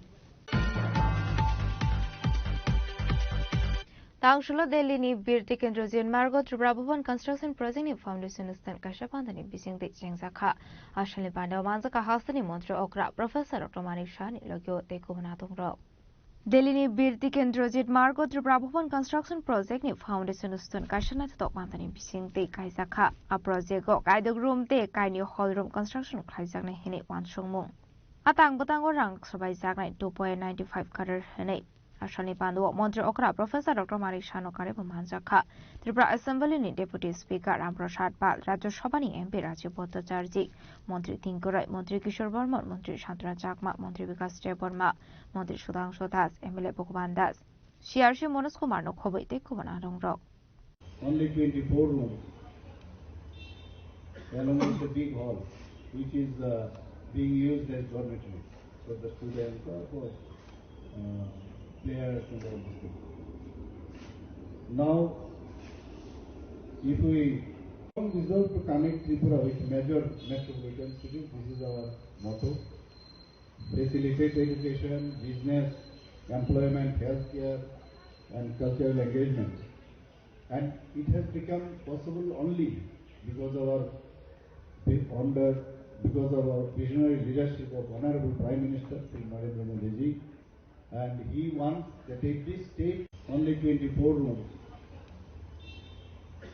Tangsulo Delhi ni Bir Tikendrajit Margo Tripura Bhavan Construction Project ni foundation stone kaisa pandani bisingtwi chengjakha. Asalni pandao manjakha hasteni montri okra Professor Doctor Manik Saha ni logio tei kubun adongrok. Delhi ni Bir Tikendrajit Margo Tripura Bhavan Construction Project ni foundation stone kaisa naithotok pandani bisingtwi kaijakha. A project o kaidok room tei kaini hall room construction khlaijaknai hinwi uansukmung. A tang bwtango rang swbaijaknai two point nine five crore hwnwi. Asalni pandao montri okra Professor Doctor Manik Saha no karwi bo manjakha. Tripura Assembly ni Deputy Speaker Ram Prasad Pal, Rajya Sabha ni M P Rajiv Bhattacharjee, Montri Tinku Roy, Montri Kishore Bormon, Montri Santana Chakma, Montri Bikash Debbarma, Montri Sudhangshu Das, M L A Bhagwan Das, C R C Manoj Kumar no khobwi tei kubun adongrok. Only twenty-four rooms, along with the big hall, which is, uh, being used as dormitory for the students or for, uh, players and all these things. Now, if we resolve to connect Tripura with major metropolitan cities, this is our motto. Facilitate education, business, employment, healthcare, and cultural engagement. And it has become possible only because of our big founder, Because of our visionary leadership of Honorable Prime Minister Shri Narendra Modi ji, and he wants that at this stage only twenty-four rooms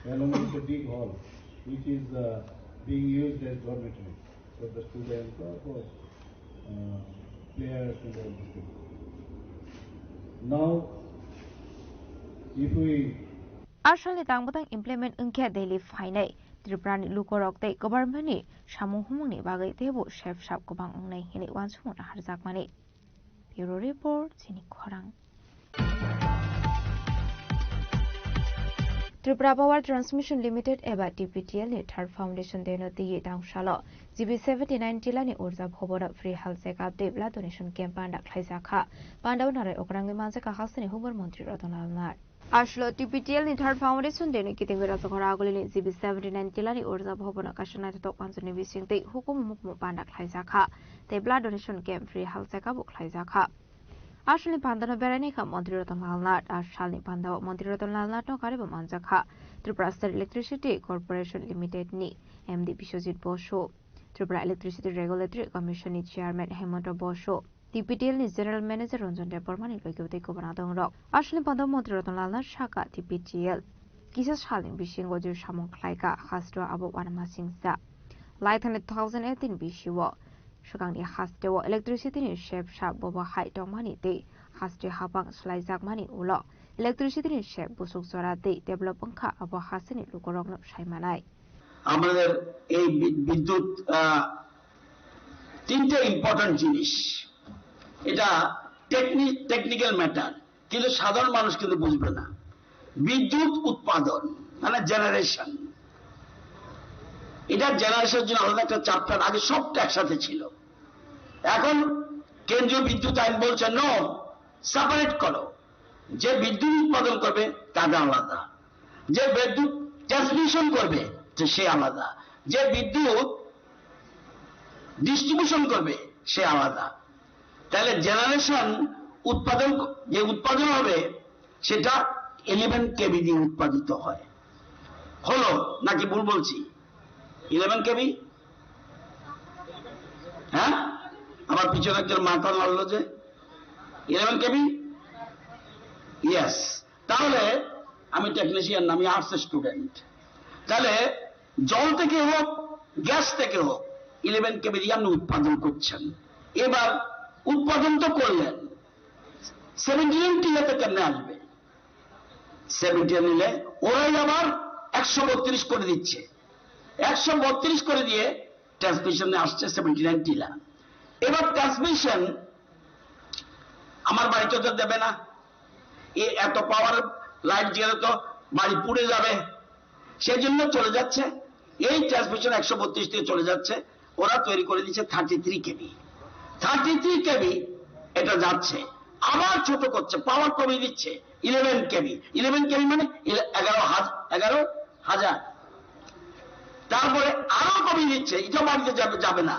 along with the big hall, which is uh, being used as dormitory for the students or for uh, players and all these things. Now, if we Asalni tang bwtang implement wngkhe daily phainai Tripura ni lukorok tei government ni samung humung ni bagwi teibo sep sap kwbang wngnai hinwi uansukmung naharjakmani. Bureau Report, Chini Khorang. Tripura Power Transmission Limited eba T P T L ni Third Foundation Day no twiwi tangsalo G B seventy nine tila ni urja bhobono free health checkup tei blood donation camp panda khlaijak kha. Panda o narai okrangwi manjak kha hasteni hukbar montri Ratan Lal Nath. Aslo T P T L ni Third Foundation Day ni kitingwi Rajakhor Aguli ni G B seventy nine tila ni urja bhobono kaisa naithotok manjani bising tei hukumu mukmu panda khlaijak kha tei blood donation camp free health checkup bo khlaijak kha. Asalni pandano beraini kha Montri Ratan Lal Nath. A salni pandao Montri Ratan Lal Nath no karibo manjak kha Tripura State Electricity Corporation Limited ni M D Biswajit Bosu, Tripura Electricity Regulatory Commission ni Chairman Hemanta Bosu, T P T L ni General Manager Ranjan Debbarma ni logi tei kubun adongrok. Asalni pandao Montri Ratan Lal Nath saka T P T L kisa salni bisingo je samung khlaika hasteo abo uanamasingcha. Laithani two thousand eighteen bisio swkangni hasteo electricity ni sep sap bobo hai tongmani tei haste hapang swlaijakmani ulo electricity ni sep busuk jora tei develop wngkha abo hasteni lukurokno saimanai. আমাদের এই বি-, বিদ্যুৎ, আহ, তিনটে ইম্পর্টেন্ট জিনিস। এটা টেকনি-, technical matter, কিন্তু সাধারণ মানুষ কিন্তু বুঝবে না। বিদ্যুৎ উৎপাদন মানে জেনারেশন, এটা জেনারেশনের জন্য আলাদা একটা চ্যাপ্টার, আগে সবটা একসাথে ছিল। এখন কেন্দ্রীয় বিদ্যুৎ আইন বলছে, "নো, সেপারেট করো।" যে বিদ্যুৎ উৎপাদন করবে তাদের আলাদা, যে বিদ্যুৎ ট্রান্সমিশন করবে তো সে আলাদা, যে বিদ্যুৎ ডিস্ট্রিবিউশন করবে সে আলাদা। তাহলে জেনারেশন উৎপাদন, যে উৎপাদন হবে সেটা ইলেভেন কেভি দিয়ে উৎপাদিত হয়। হলো নাকি ভুল বলছি? Eleven KV? হ্যাঁ, আমার পিছনে একজন মাথা নাড়লো যে, ইলেভেন কেভি। ইয়েস। তাহলে আমি টেকনিশিয়ান, আমি আর্টস স্টুডেন্ট। তাহলে জল থেকে হোক, গ্যাস থেকে হোক, ইলেভেন কেভি দিয়ে আপনি উৎপাদন করছেন। এবার উৎপাদন তো করলেন, সেভেন্টি নাইন টিলাতে কেমনে আসবে? সেভেন্টি নাইন নিলে ওরাই আবার একশো বত্রিশ করে দিচ্ছে। একশো বত্রিশ করে দিয়ে ট্রান্সমিশনে আসছে সেভেন্টি নাইন টিলা। এবার ট্রান্সমিশন আমার বাড়িতে তো দেবে না, এ এত পাওয়ার লাইট গেলে তো বাড়ি পুড়ে যাবে, সেই জন্য চলে যাচ্ছে। এই ট্রান্সমিশন একশো বত্রিশ দিয়ে চলে যাচ্ছে, ওরা তৈরি করে দিচ্ছে thirty three KV. Thirty three KV এটা যাচ্ছে, আবার ছোট করছে, পাওয়ার কমিয়ে দিচ্ছে ইলেভেন কেভি। ইলেভেন কেভি মানে ইলে-, এগারো হাজার, এগারো হাজার। তারপরে আরো কমিয়ে দিচ্ছে, এটা বাড়িতে যাবে, যাবে না।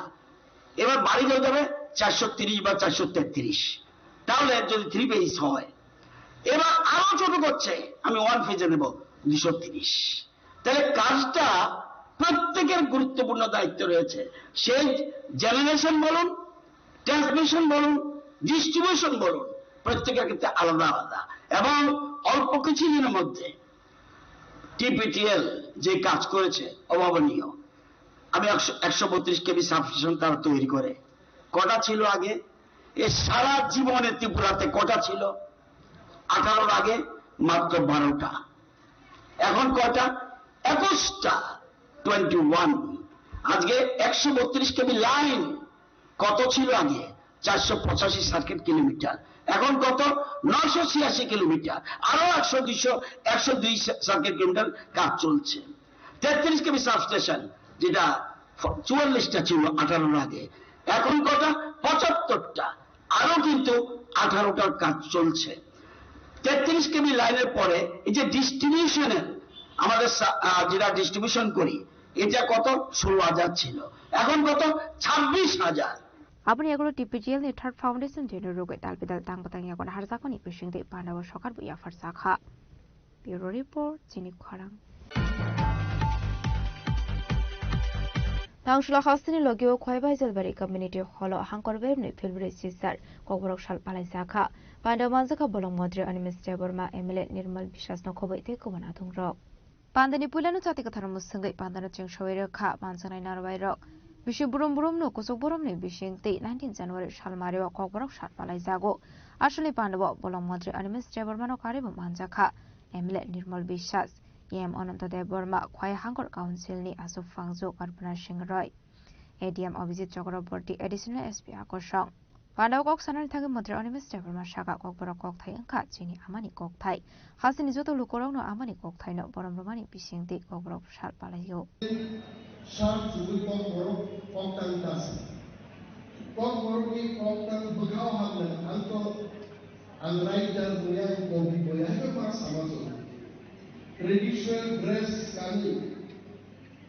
এবার বাড়ি হয়ে যাবে চারশো তিরিশ বা চারশো তেত্রিশ, তাহলে যদি থ্রি ফেজ হয়। এবার আরো ছোট করছে, আমি ওয়ান ফেজে নেব দুশো তিরিশ। তাহলে কাজটা প্রত্যেকের গুরুত্বপূর্ণ দায়িত্ব রয়েছে। সেই জেনারেশন বলুন, ট্রান্সমিশন বলুন, ডিস্ট্রিবিউশন বলুন, প্রত্যেকের ক্ষেত্রে আলাদা আলাদা। এবং অল্প কিছুদিনের মধ্যে টিপিটিএল যে কাজ করেছে অভাবনীয়। আমি একশো, একশো বত্রিশ কেভি সাবস্টেশন তারা তৈরি করে। কটা ছিল আগে? এ সারা জীবনে ত্রিপুরাতে কটা ছিল? আঠারোর আগে মাত্র বারোটা। এখন কয়টা? একুশটা, টোয়েন্টি ওয়ান। আজকে একশো বত্রিশ কেভি লাইন কত ছিল আগে? চারশো পঁচাশি সার্কিট কিলোমিটার। এখন কত? নয়শো ছিয়াশি কিলোমিটার। আরো একশো, দুইশো, একশো দুই সা-, সার্কিট কিলোমিটার কাজ চলছে। তেত্রিশ কেভি সাবস্টেশন, যেটা ফ-, চুয়াল্লিশটা ছিল আঠারোর আগে, এখন কটা? পঁচাত্তরটা। আরো কিন্তু আঠারোটার কাজ চলছে। তেত্রিশ কেভি লাইনের পরে এই যে ডিস্ট্রিবিউশনের আমাদের সা-, আহ, যেটা ডিস্ট্রিবিউশন করি, এটা কত? ষোলো হাজার ছিল, এখন কত? ছাব্বিশ হাজার। Aboni yagulo T P T L ni Third Foundation Day no rwgwi tal bidal tang bwtang yago naharjakmani bisingtwi pandao sokar bo yapharjakha. Bureau Report, Chini Khorang. Tangshula hasteni logio Khwaibai Jalbari Community Hall o hangkor bermni February sisar Kokborok sal palaijakha. Panda manjakha bolong montri Animesh Debbarma, M L A Nirmal Biswas no khoboi tei kubun athungrok. Pandani puilano chati kwthar mwswngwi pandano chengsawi rwkha manjaknai narwai rok. Bisi brum brum no kuchuk boromni bising tei nineteen January salmario Kokborok sal palaijago. Aswlni pandao bolong montri Animesh Debbarma no karwi bo manjakha. M L A Nirmal Biswas, E M Ananta Debbarma, Khwai Hangkor Council ni aswk phangju Karpana Singh Roy, A D M Abhijit Chakraborty, Additional S P Akosong. Pandao kok sanani thangwi montri Animesh Debbarma saka, Kokborok kokthai wngkha chini amani kokthai. Hasteni joto lukurokno amani kokthaino borom rwmani bisingtwi Kokborok sal palaio. Sal chugwi Kokborok koktang tasa. Kokborokni koktang bwkhao hamya, ang to, ang writer boya, ang kobi boya, haino ma sama chwng. Traditional dress kani,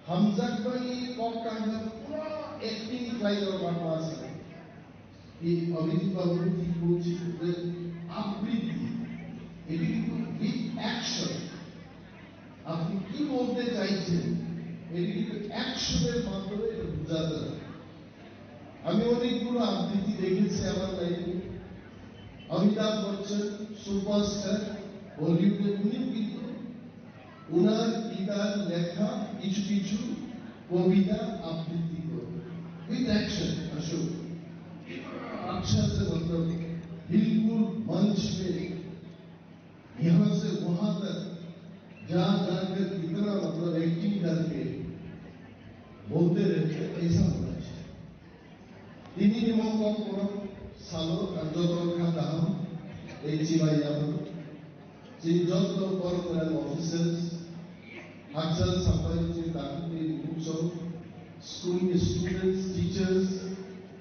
hamjakmani koktang pura acting khlai rok ma sa. এই অমিত বাবু কি বলছে যে আবৃত্তি, এটি কিন্তু with action। আপনি কি বলতে চাইছেন, এটি কিন্তু অ্যাকশনের মাধ্যমে এটা বোঝা যায়। আমি অনেকগুলো আবৃত্তি দেখেছি আমার লাইফে। অমিতাভ বচ্চন সুপারস্টার, বলিউডে উনিও কিন্তু ওনার গীতার লেখা কিছু কিছু কবিতা আবৃত্তি করে। With action, আসুন। अच्छा से मतलब बिल्कुल मंच पे यहाँ से वहां तक जा जाकर इतना मतलब एक्टिंग करके बोलते रहते हैं, ऐसा होना चाहिए। Tini ni mokol borok salo ang joto kha kaham tei chibai ya phano. Chini joto korokmani officers, hakchal sapai chini takhukni bukhuksong, school ni students, teachers,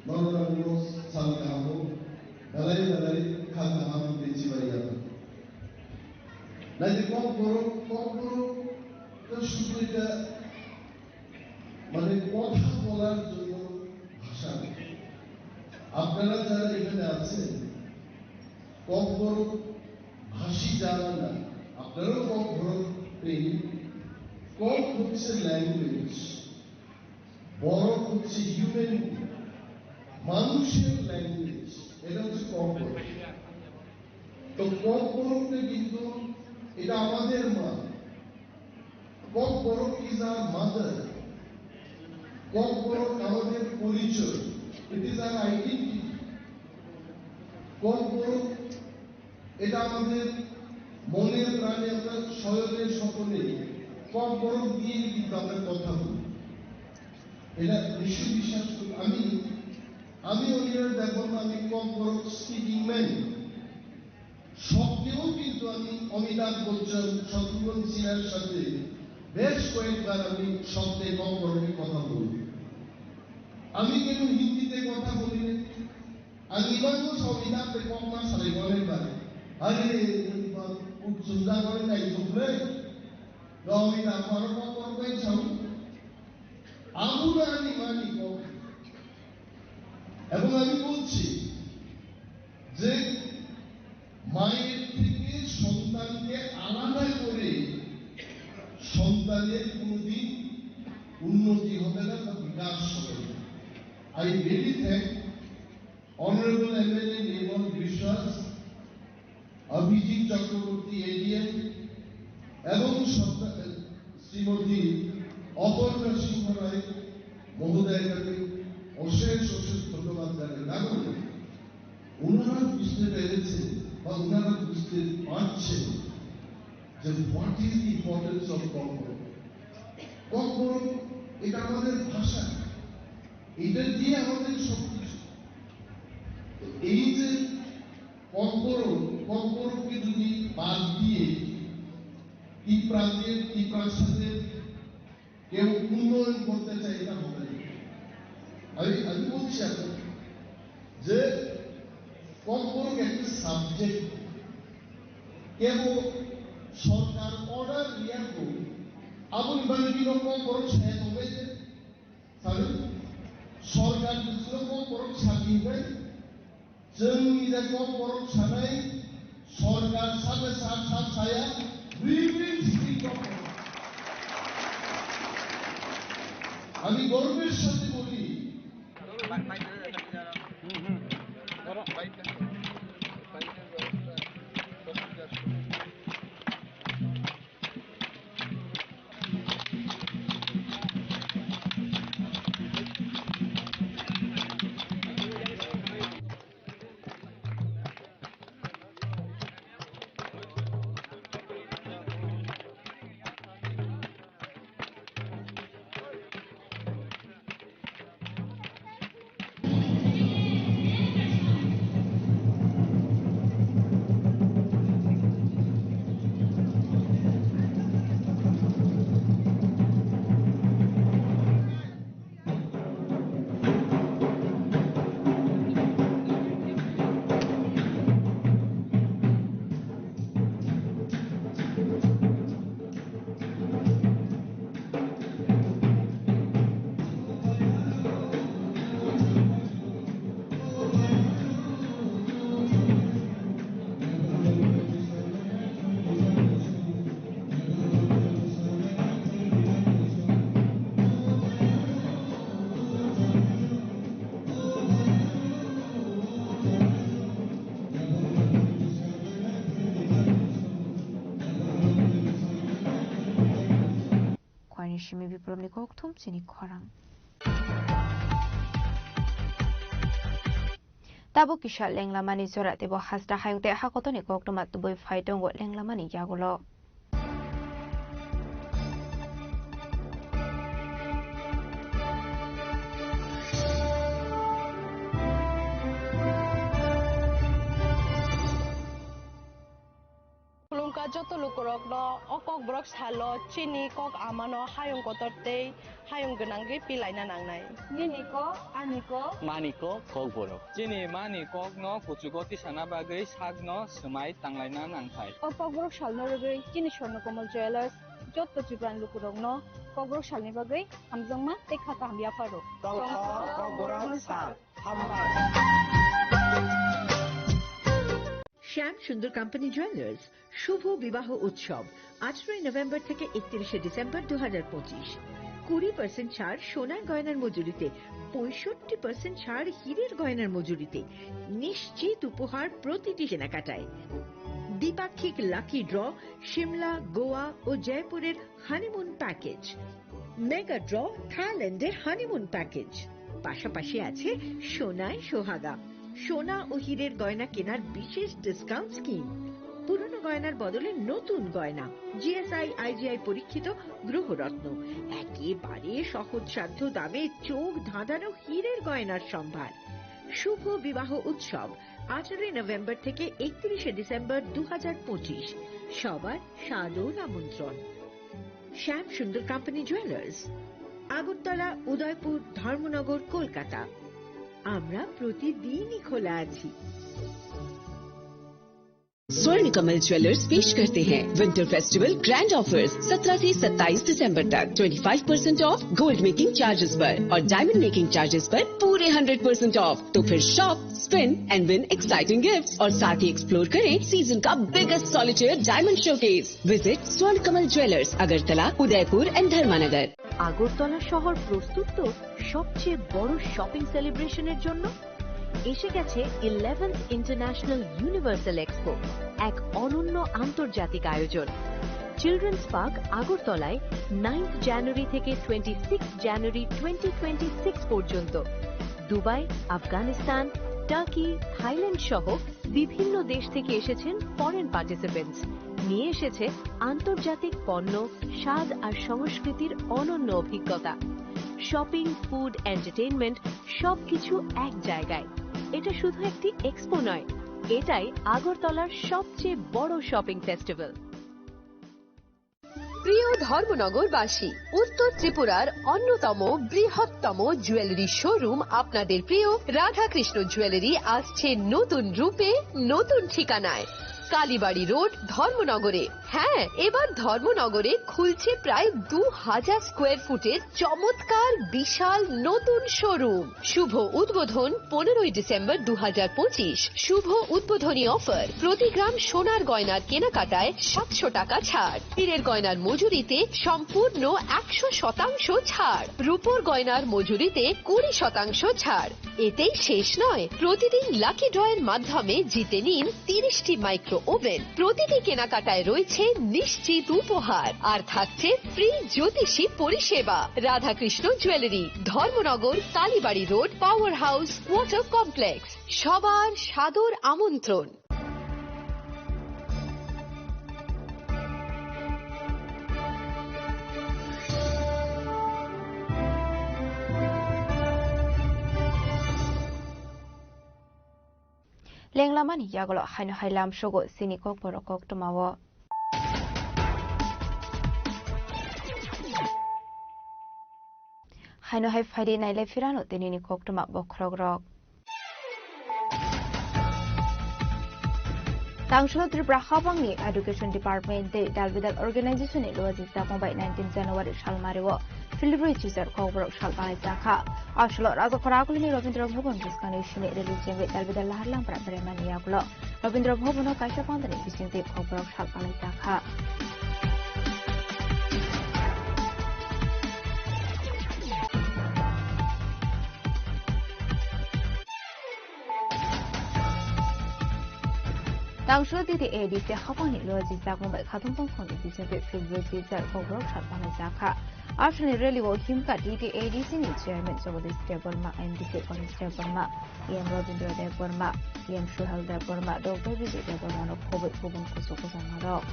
norokno sal kaham o belai belai kha kaham tei chibai ya phano. Naidi Kokborok, Kokborok to শুধু এটা মানে কথা বলার জন্য ভাষা নেই। আপনারা যারা এখানে আছেন, ককবরক ভাষী যারা না, আপনারাও ককবরক প্রেমী। কক হচ্ছে ল্যাঙ্গুয়েজ, বরক হচ্ছে হিউম্যান, মানুষের ল্যাঙ্গুয়েজ, এটা হচ্ছে ককবরক। তো ককবরকটা কিন্তু এটা আমাদের মা। Kokborok is our mother. Kokborok আমাদের পরিচয়, it is our identity. Kokborok এটা আমাদের মনে প্রাণে, আমরা শয়নে স্বপনে ককবরক দিয়ে কিন্তু আমরা কথা বলি। এটা নিশ্চয়ই বিশ্বাস করুন। আমি, আমি অনিরুদ্ধ দেববর্মা, আমি ককবরক স্পিকিং ম্যান। স্বপ্নেও কিন্তু আমি অমিতাভ বচ্চন, শত্রুঘ্ন সিনহার সাথে বেশ কয়েকবার আমি স্বপ্নে ককবরকে কথা বলি। আমি কেন হিন্দিতে কথা বলি না? আমি ইমানও অমিতাভকে ককমা সালে বলে পারে। আরে, উৎসুক জাগরে নাই চুপলে। অমিতাভ আরো ককবরকে চাও। আবুল আলী মানিক এবং আমি বলছি যে মায়ের থেকে সন্তানকে আলাদা করে সন্তানের কোনোদিন উন্নতি হবে না বা বিকাশ হবে না। I really thank Honorable M L A Nirmal Biswas, Abhijit Chakraborty ADM এবং সত্তা-, শ্রীমতী অপর্ণা সিংহ রায় মহোদয়কে আমি অশেষ অশেষ ধন্যবাদ জানাই। কারণ ওনারা বুঝতে পেরেছেন বা ওনারা বুঝতে পারছেন যে what is the importance of Kokborok. ককবরক এটা আমাদের ভাষা, এটা দিয়ে আমাদের সব কিছু। তো এই যে ককবরক, ককবরককে যদি বাদ দিয়ে তিপ্রাদের, তিপ্রাসাদের কেউ উন্নয়ন করতে চায়, এটা হবে না। আমি, আমি বলছি এখন যে ককবরক একটা সাবজেক্ট, কেবল সরকার অর্ডার রিয়াকো, আবুল বান্ডিনো ককবরক সাহেব হবে যে, স্যার, সরকার দুসরো ককবরক সাথী হবে, Chwng ni je Kokborok sanai, sorkar sabe sak sak saya, we will speak Kokborok. আমি গর্বের সাথে বলি, Khwani simi Biplobni kokthum chini khorang. Tabuk kisa lenglamani jora teibo hasta hayung tei hakotoni koktwma tubui phai tongo lenglamani yagulo. Khulumkha joto lukurokno o Kokborok salo chini kok amano hayung kotor tei hayung gwnangwi pilaina nangnai. Nini kok, ani kok. Mani kok, Kokborok. Chini mani kokno kuchugo tisana bagwi sakno swmai tanglaina nangthai. O Kokborok salno rwgwi chini Swarnakomal Jewellers joto Tripurani lukurokno Kokborok salni bagwi hamjakma tei kha kaham yapharo. Tongkha Kokborok sal. শ্যাম সুন্দর company jewellers শুভ বিবাহ উৎসব আঠারোই নভেম্বর থেকে একত্রিশে ডিসেম্বর দু হাজার পঁচিশ। কুড়ি পার্সেন্ট ছাড় সোনার গয়নার মজুরিতে, পঁয়ষট্টি পার্সেন্ট ছাড় হীরের গয়নার মজুরিতে, নিশ্চিত উপহার প্রতিটি কেনাকাটায়। দ্বিপাক্ষিক লাকি ড্র, সিমলা, গোয়া ও জয়পুরের হানিমুন প্যাকেজ, মেগা ড্র, থাইল্যান্ডের হানিমুন প্যাকেজ, পাশাপাশি আছে সোনায় সোহাগা, সোনা ও হীরের গয়না কেনার বিশেষ ডিসকাউন্ট স্কিম, পুরনো গয়নার বদলে নতুন গয়না, জিএসআই আইজিআই পরীক্ষিত গ্রহরত্ন, একেবারে সহজসাধ্য দামে চোখ ধাঁধানো হীরের গয়নার সম্ভার। শুভ বিবাহ উৎসব আঠারোই নভেম্বর থেকে একত্রিশে ডিসেম্বর দু হাজার পঁচিশ। সবার সাদর আমন্ত্রণ। শ্যাম সুন্দর কোম্পানি জুয়েলার্স, আগরতলা, উদয়পুর, ধর্মনগর, কলকাতা। আমরা প্রতিদিনই খোলা আছি। स्वर्ण कमल ज्वेलर्स पेश करते हैं विंटर फेस्टिवल ग्रैंड ऑफर्स। सत्रह से सत्ताईस दिसंबर तक twenty five percent of gold making charges पर और डायमंड मेकिंग चार्जेस पर पूरे हंड्रेड परसेंट ऑफ। तो फिर shop, spin and win exciting gifts और साथ ही एक्सप्लोर करें सीजन का biggest solitaire diamond showcase. Visit स्वर्ण कमल ज्वेलर्स, अगरतला, उदयपुर एंड धर्मानगर। আগরতলা শহর প্রস্তুত তো সবচেয়ে বড় শপিং সেলিব্রেশনের জন্য। এসে গেছে ইলেভেন্থ ইন্টারন্যাশনাল ইউনিভার্সাল এক্সপো, এক অনন্য আন্তর্জাতিক আয়োজন। চিলড্রেন্স পার্ক আগরতলায় নাইন্থ জানুয়ারি থেকে twenty six January twenty twenty six পর্যন্ত। দুবাই, আফগানিস্তান, টার্কি, থাইল্যান্ড সহ বিভিন্ন দেশ থেকে এসেছেন ফরেন পার্টিসিপেন্টস। নিয়ে এসেছে আন্তর্জাতিক পণ্য, স্বাদ আর সংস্কৃতির অনন্য অভিজ্ঞতা। শপিং, ফুড, এন্টারটেইনমেন্ট, সবকিছু এক জায়গায়। এটা শুধু একটি এক্সপো নয়, এটাই আগরতলার সবচেয়ে বড় শপিং ফেস্টিভ্যাল। প্রিয় ধর্মনগরবাসী, উত্তর ত্রিপুরার অন্যতম বৃহত্তম জুয়েলারি শোরুম আপনাদের প্রিয় রাধাকৃষ্ণ জুয়েলারি আসছে নতুন রূপে, নতুন ঠিকানায়। কালীবাড়ি রোড, ধর্মনগরে। হ্যাঁ, এবার ধর্মনগরে খুলছে প্রায় দু হাজার স্কোয়ার ফুটের চমৎকার বিশাল নতুন শোরুম। শুভ উদ্বোধন পনেরোই ডিসেম্বর দু হাজার পঁচিশ। শুভ উদ্বোধনী অফার, প্রতি গ্রাম সোনার গয়নার কেনাকাটায় সাতশো টাকা ছাড়, হীরের গয়নার মজুরিতে সম্পূর্ণ একশো শতাংশ ছাড়, রূপোর গয়নার মজুরিতে কুড়ি শতাংশ ছাড়। এতেই শেষ নয়, প্রতিদিন লাকি ড্রয়ের মাধ্যমে জিতে নিন তিরিশটি মাইক্রো ওভেন। প্রতিটি কেনাকাটায় রয়েছে নিশ্চিত উপহার, আর থাকছে ফ্রি জ্যোতিষী পরিষেবা। Radhakrishna jewellery, Dharmanagar, Kalibari road, power house, water complex. সবার সাদর আমন্ত্রণ। Lenglamani yagulo haino hai lamsogo chini kokborok koktwmao. Haino hai phaidi nailai phirano tinini koktwma bokhorokrok. Tangsulo Tripura habangni Education Department tei dalbidal organization ni luajijak bai nineteen January salmario Philbri Chichar kokborok sal palaijak kha. Asolo Rajakhora akulini Rabindra Bhavan bwskangni simi rally chengwi dalbidal lahar lampra beremani yagulo Rabindra Bhavano kaisa pandani bisingtwi kokborok sal palaijak kha. Tangsulo T T A D C habangni luajijak bai khatung tongkhorni bisingtwi Philbri Chichar kokborok sal palaijak kha. Aswlni rally o himkha T T A D C ni chairman Jagadish Debbarma, M D C Ganesh Debbarma, E M Rabindra Debbarma, E M Suhel Debbarma, Doctor Bijay Debbarma no khobwi kubun kuchuk kwchangmarok.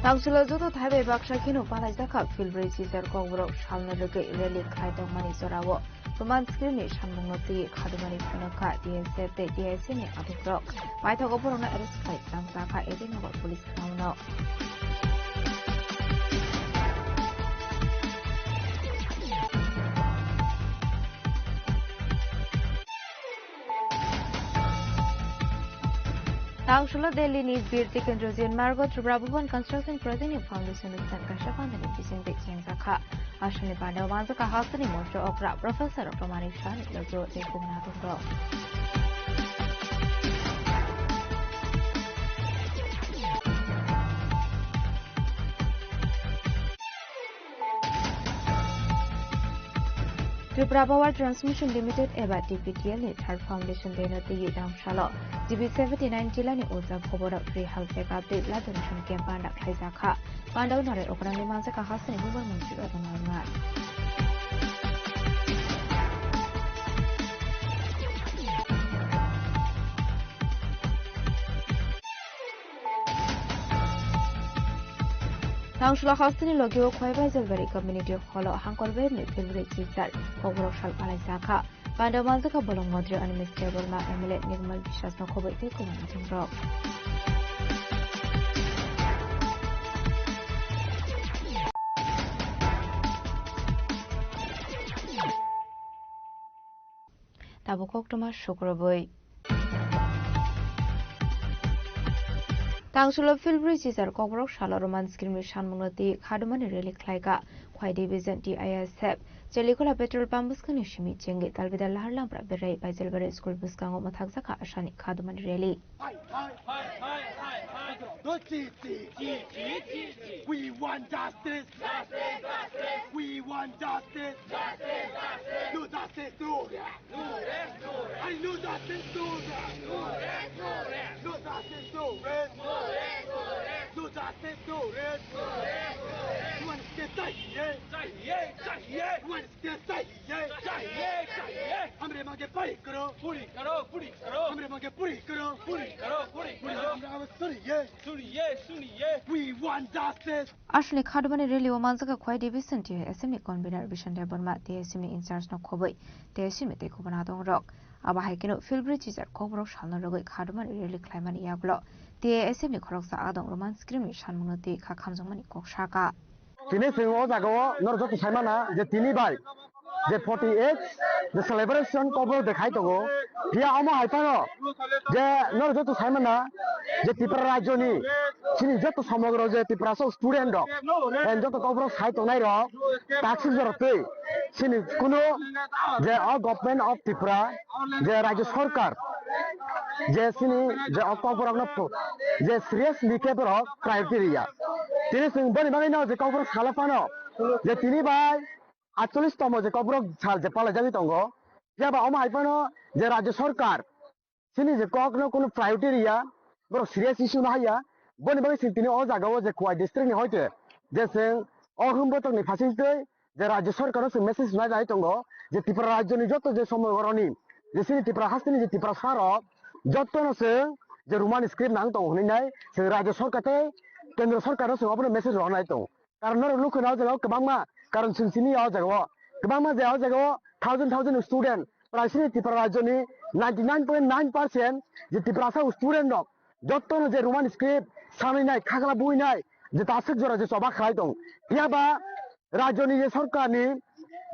Tangsulo joto thai bai baksa kheno palaijak kha Philbri Chichar kokborok salna rwgwi rally khlai tongmani jorao. Roman script ni samungno twi khadumani phunukha T S F tei T I C ni adongrok. Paithago borokno arrest khlai tangjakha A D Nagar police ground-o. Tangsulo Delhi ni Bir Tikendrajit Margo Tripura Bhuban Construction Project ni Foundation ni kaisa pandani bisingtwi chengjakha. Aswlni pandao manjakha hasteni montri okra Professor Roktomani Shah ni logo tei kubuna tongro. Tripura Power Transmission Limited eba T P T L ni Third Foundation Day no twi Damsalo G B seventy nine jila ni ujak khoboro free health checkup tei blood donation camp panda khlaijakha. Pandao Narai Okrangni manjakha hasteni Bubar Mungsi Rotana Rwngna. Tangsulo hasteni logio Khwaibai Jalbari Community Hall o Hangkor Bai ni Philbri Chichar kokborok sal palaijak kha. Pandao manjakha bolong montri Animesh Debbarma, M L A Nirmal Biswas no khobwi tei kubun athungrok. Tabuk koktwma sukrubwi. Tangsulo Philbri Chichar kokborok salo Roman script ni samungno twi khadumani rally khlaikha. Khwai Division T I S F Chelikola petrol pump bwskangni simi chengwi dalbidal lahar lampra berai Baijalbari school bwskango mwthakjakha asani khadumani rally. Hai, hai, hai, hai, hai, hai. Chi, chi, chi. Chi, chi, chi, chi. We want justice. Justice, justice. We want justice. Justice, justice. No justice, no rest. No rest, no rest. Hey, no justice, no rest. No rest, no rest. No justice, no rest. No rest, no rest. No justice, no rest. No rest, no rest. We want justice, चाहिए. चाहिए, चाहिए. We want justice, चाहिए. चाहिए, चाहिए. हमरे मांगे पूरी करो. पूरी करो, पूरी करो. हमरे मांगे पूरी करो. पूरी करो, पूरी करो. हमरे आवाज सुनिए. सुनिए, सुनिए. We want justice. Aswlni khadumani rally o manjakha Khwai Division T I S F ni convener Bishan Debbarma, T I S F ni in charge no khobwi, T I S F ni tei kubuna adongrok. Abo hai kheno Philbri Chichar kokborok salna rwgwi khadumani rally khlaimani yagulo T I S F ni khoroksa adong Roman script ni samungno twi kha khamjakmani kok sakha. Tini chwng o jaga o norok joto sai mana je tini bai je forty eight je celebration Kokborok de khai tongo. Phiya omo hai phano je norok joto sai mana je Tripura rajyo ni chini joto somogro je Tiprasa student rok, eh, joto Kokborok sai tongnai rok taksik jorok twi chini kunu je o Government of Tripura je rajyo sorkar je chini je o Kokborok no phu-, je seriously khe borok priority riya. Tini chwng boni bagwi no je Kokborok sala phano je tini bai atchollish tomo je Kokborok sal je palai jagwi tongo. Phiya ba omo hai phano je rajyo sorkar chini je kok no kunu priority riya, borok serious issue no haiya. Boni bagwi chwng tini o jaga o je Khowai district ni hoite je chwng o hwnbotong ni phasing twi je rajyo sorkar no chwng message nai nai tongo je Tripura rajyo ni joto je somogoroni je chini Tripura haste ni je Tiprasa rok joto no chwng je Roman script nang tongo hwnwi nai chwng rajyo sorkar tei kendro sorkar no chwng obono message rw nai tongo. Karon norok nukho na o jaga o kwbangma karon chwng sini ya o jaga o kwbangma je o jaga o thousand thousand student prai sini Tripura rajyo ni ninety nine point nine percent je Tiprasa student rok joto no je Roman script sanwi nai khakla bui nai je taswk jora je choba khlai tong. Phiya ba rajyo ni je sorkar ni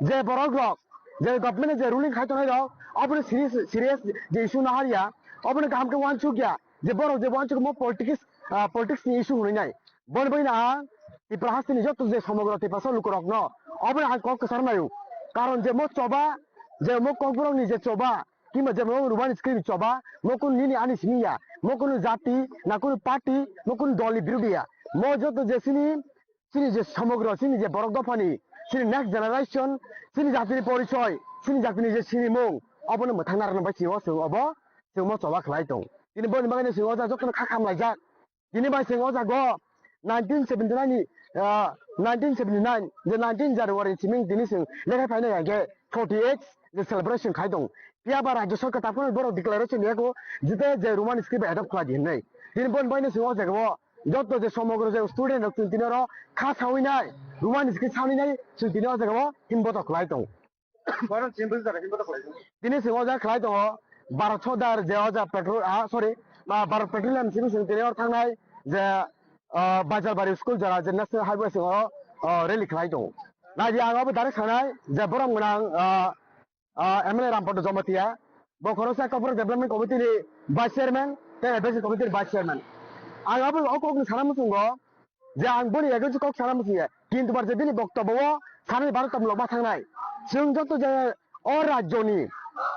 je borok rok je government ni je ruling khai tongnai rok obono serious serious je issue no hariya obono kaham khe uansuk ya je borok je uansuk mo politics ah, politics ni issue hwnwi nai. Boni bagwi no ang Tripura haste ni joto je somogro Tiprasa lukurok no obono ang kok kwchar naio. Karon je mo choba je mo Kokborok ni je choba kimba je mo Roman script choba mo kunu nini ani simi ya mo kunu jati na kunu party mo kunu dol ni birodhi ya mo joto je sini chini je somogro chini je borok dophani chini next generation chini jatini porichoi chini jatini je sinimung obono mwthang narwkna bai chini o chwng obo chwng mo choba khlai tong. Tini boni bagwi no chwng o jaga jotono kha khamlaijak. Tini bai chwng o jaga o nineteen seventy nine ni ah, nineteen seventy nine je nineteen January siming tini chwng lekhai phainai hwnkhe forty eight je celebration khai tong. Phiya ba rajyo sorkar takhwno borok declaration yako jete je Roman script adopt khlai di hwnwi. Tini boni bagwi no chwng o jaga o joto je somogro je student rok chwng tini oro kha sawi nai, Roman script sawi nai, chwng tini o jaga o himbotok khlai tong. Borok chwng bwswk jora himbotok khlai tong. Tini chwng o jaga khlai tongo, Bharat Sodar je o jaga petrol, ah, sorry, ah, Bharat Petroleum simi chwng tini oro thangnai je, ah, Bajar Bari school jora je National Highway chwng oro, ah, rally khlai tongo. Nai di ang abo direct sanai je borok gwnang, ah, ah, M L A Rampada Jamatia, bo khoroksa Kokborok Development Committee ni Vice Chairman tei Advisory Committee ni Vice Chairman. Ang abo o kokno sana muchungo je ang boni against kok sana muchungo, kintu bar je bini boktobbo o sanani baro tong logma thangnai. Chwng joto je o rajyoni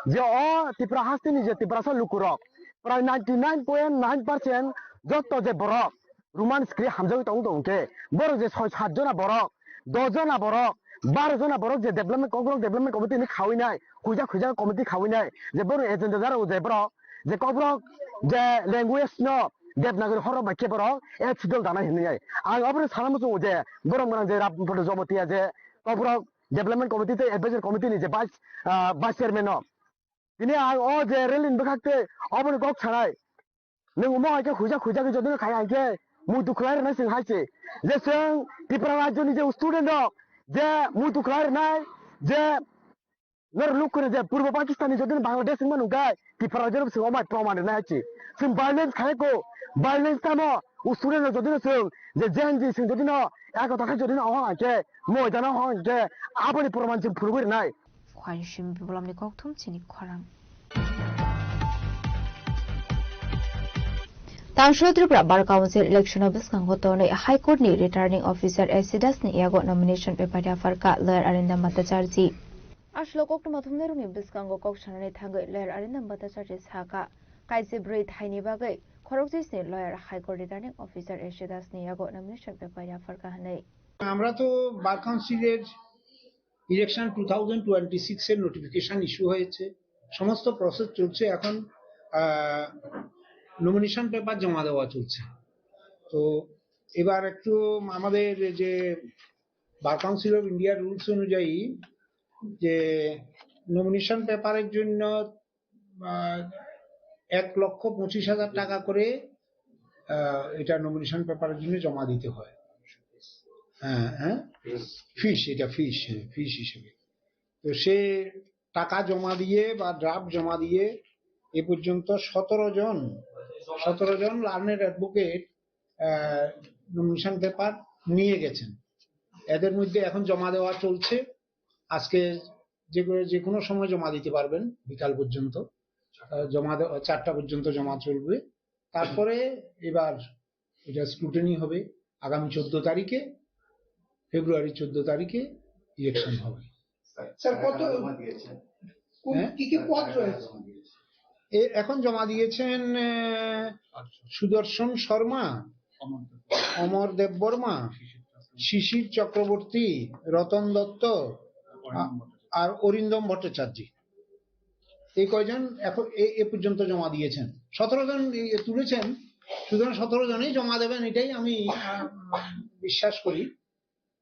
je o Tripura hasteni je Tiprasa lukurok prai ninety nine point nine percent joto je borok Roman script hamjagwi tong tong khe borok je soi sat jona borok, dos jona borok, baro jona borok je development, Kokborok development committee ni khawi nai, khuja khuja committee khawi nai, je borok agenda jara je borok je Kokborok je language no Devanagari horok bai khe borok F C dol danai hinwi nai. Ang aboni sana muchungo je borok mwnang je Rampada Jamatia je Kokborok development committee tei advisory committee ni je vice, ah, vice chairman no. Tini ang o je rally ni bwkhak tei oboni kok sanai. Nwng omo hai khe khuja khuja khe jotoni khai hai khe muitu khlai rwnai chwng hai se. Je chwng Tripura rajyo ni je student rok je muitu khlai rwnai je nor luk kore je Purbo Pakistan ni jotoni Bangladesh wngma nung kai Tripura rajyo no chwng omai proman rwnai hai se. Chwng violence khai ko violence tamo student rok jotoni chwng je Gen Z chwng jotoni eko takha jotoni oho hai khe moi dana oho hai khe aboni proman chwng phurugwi rwnai. Khwainsim Biplobni kokthum chini khorang. Tamsro Tripura Bar Council election o bwskango tonwi High Court ni Returning Officer S C Das ni yago nomination paper yapharkha lawyer Arindam Bhattacharjee. Aswk koktwma thumnairokni bwskango kok sanani thangwi lawyer Arindam Bhattacharjee sakha, kaisa bwrwi thaini bagwi khorokjisni lawyer High Court Returning Officer S C Das ni yago nomination paper yapharkha hwnwi. আমরা তো bar কাউন্সিলের election two thousand twenty six এর notification issue হয়েছে, সমস্ত প্রসেস চলছে। এখন nomination paper জমা দেওয়া চলছে। তো এবার একটু আমাদের যে bar council of India rules অনুযায়ী যে নমিনেশন পেপারের জন্য আহ, এক লক্ষ পঁচিশ হাজার টাকা করে আহ, এটা নমিনেশন পেপারের জন্য জমা দিতে হয়। হ্যাঁ, হ্যাঁ। ফিস, এটা ফিস, হ্যাঁ, ফিস হিসেবে। তো সে টাকা জমা দিয়ে বা ড্রাফট জমা দিয়ে এ পর্যন্ত সতেরো জন, সতেরো জন লার্নেড অ্যাডভোকেট নমিনেশন পেপার নিয়ে গেছেন। এদের মধ্যে এখন জমা দেওয়া চলছে। আজকে যে কোনো, যে কোনো সময় জমা দিতে পারবেন, বিকাল পর্যন্ত। আহ, জমা দেওয়া, চারটা পর্যন্ত জমা চলবে। তারপরে এবার এটা স্ক্রুটিনি হবে। আগামী চোদ্দ তারিখে, ফেব্রুয়ারি চোদ্দ তারিখে ইলেকশন হবে। স্যার, কত জমা দিয়েছেন? কোন, কি কি পদ রয়েছে? এ, এখন জমা দিয়েছেন আহ, সুদর্শন শর্মা, অমর দেববর্মা, শিশির চক্রবর্তী, রতন দত্ত, আ- আর অরিন্দম ভট্টাচার্য। এই কয়জন এখন এ- এ পর্যন্ত জমা দিয়েছেন। সতেরো জন এই তুলেছেন, সুতরাং সতেরো জনেই জমা দেবেন, এটাই আমি আহ, বিশ্বাস করি।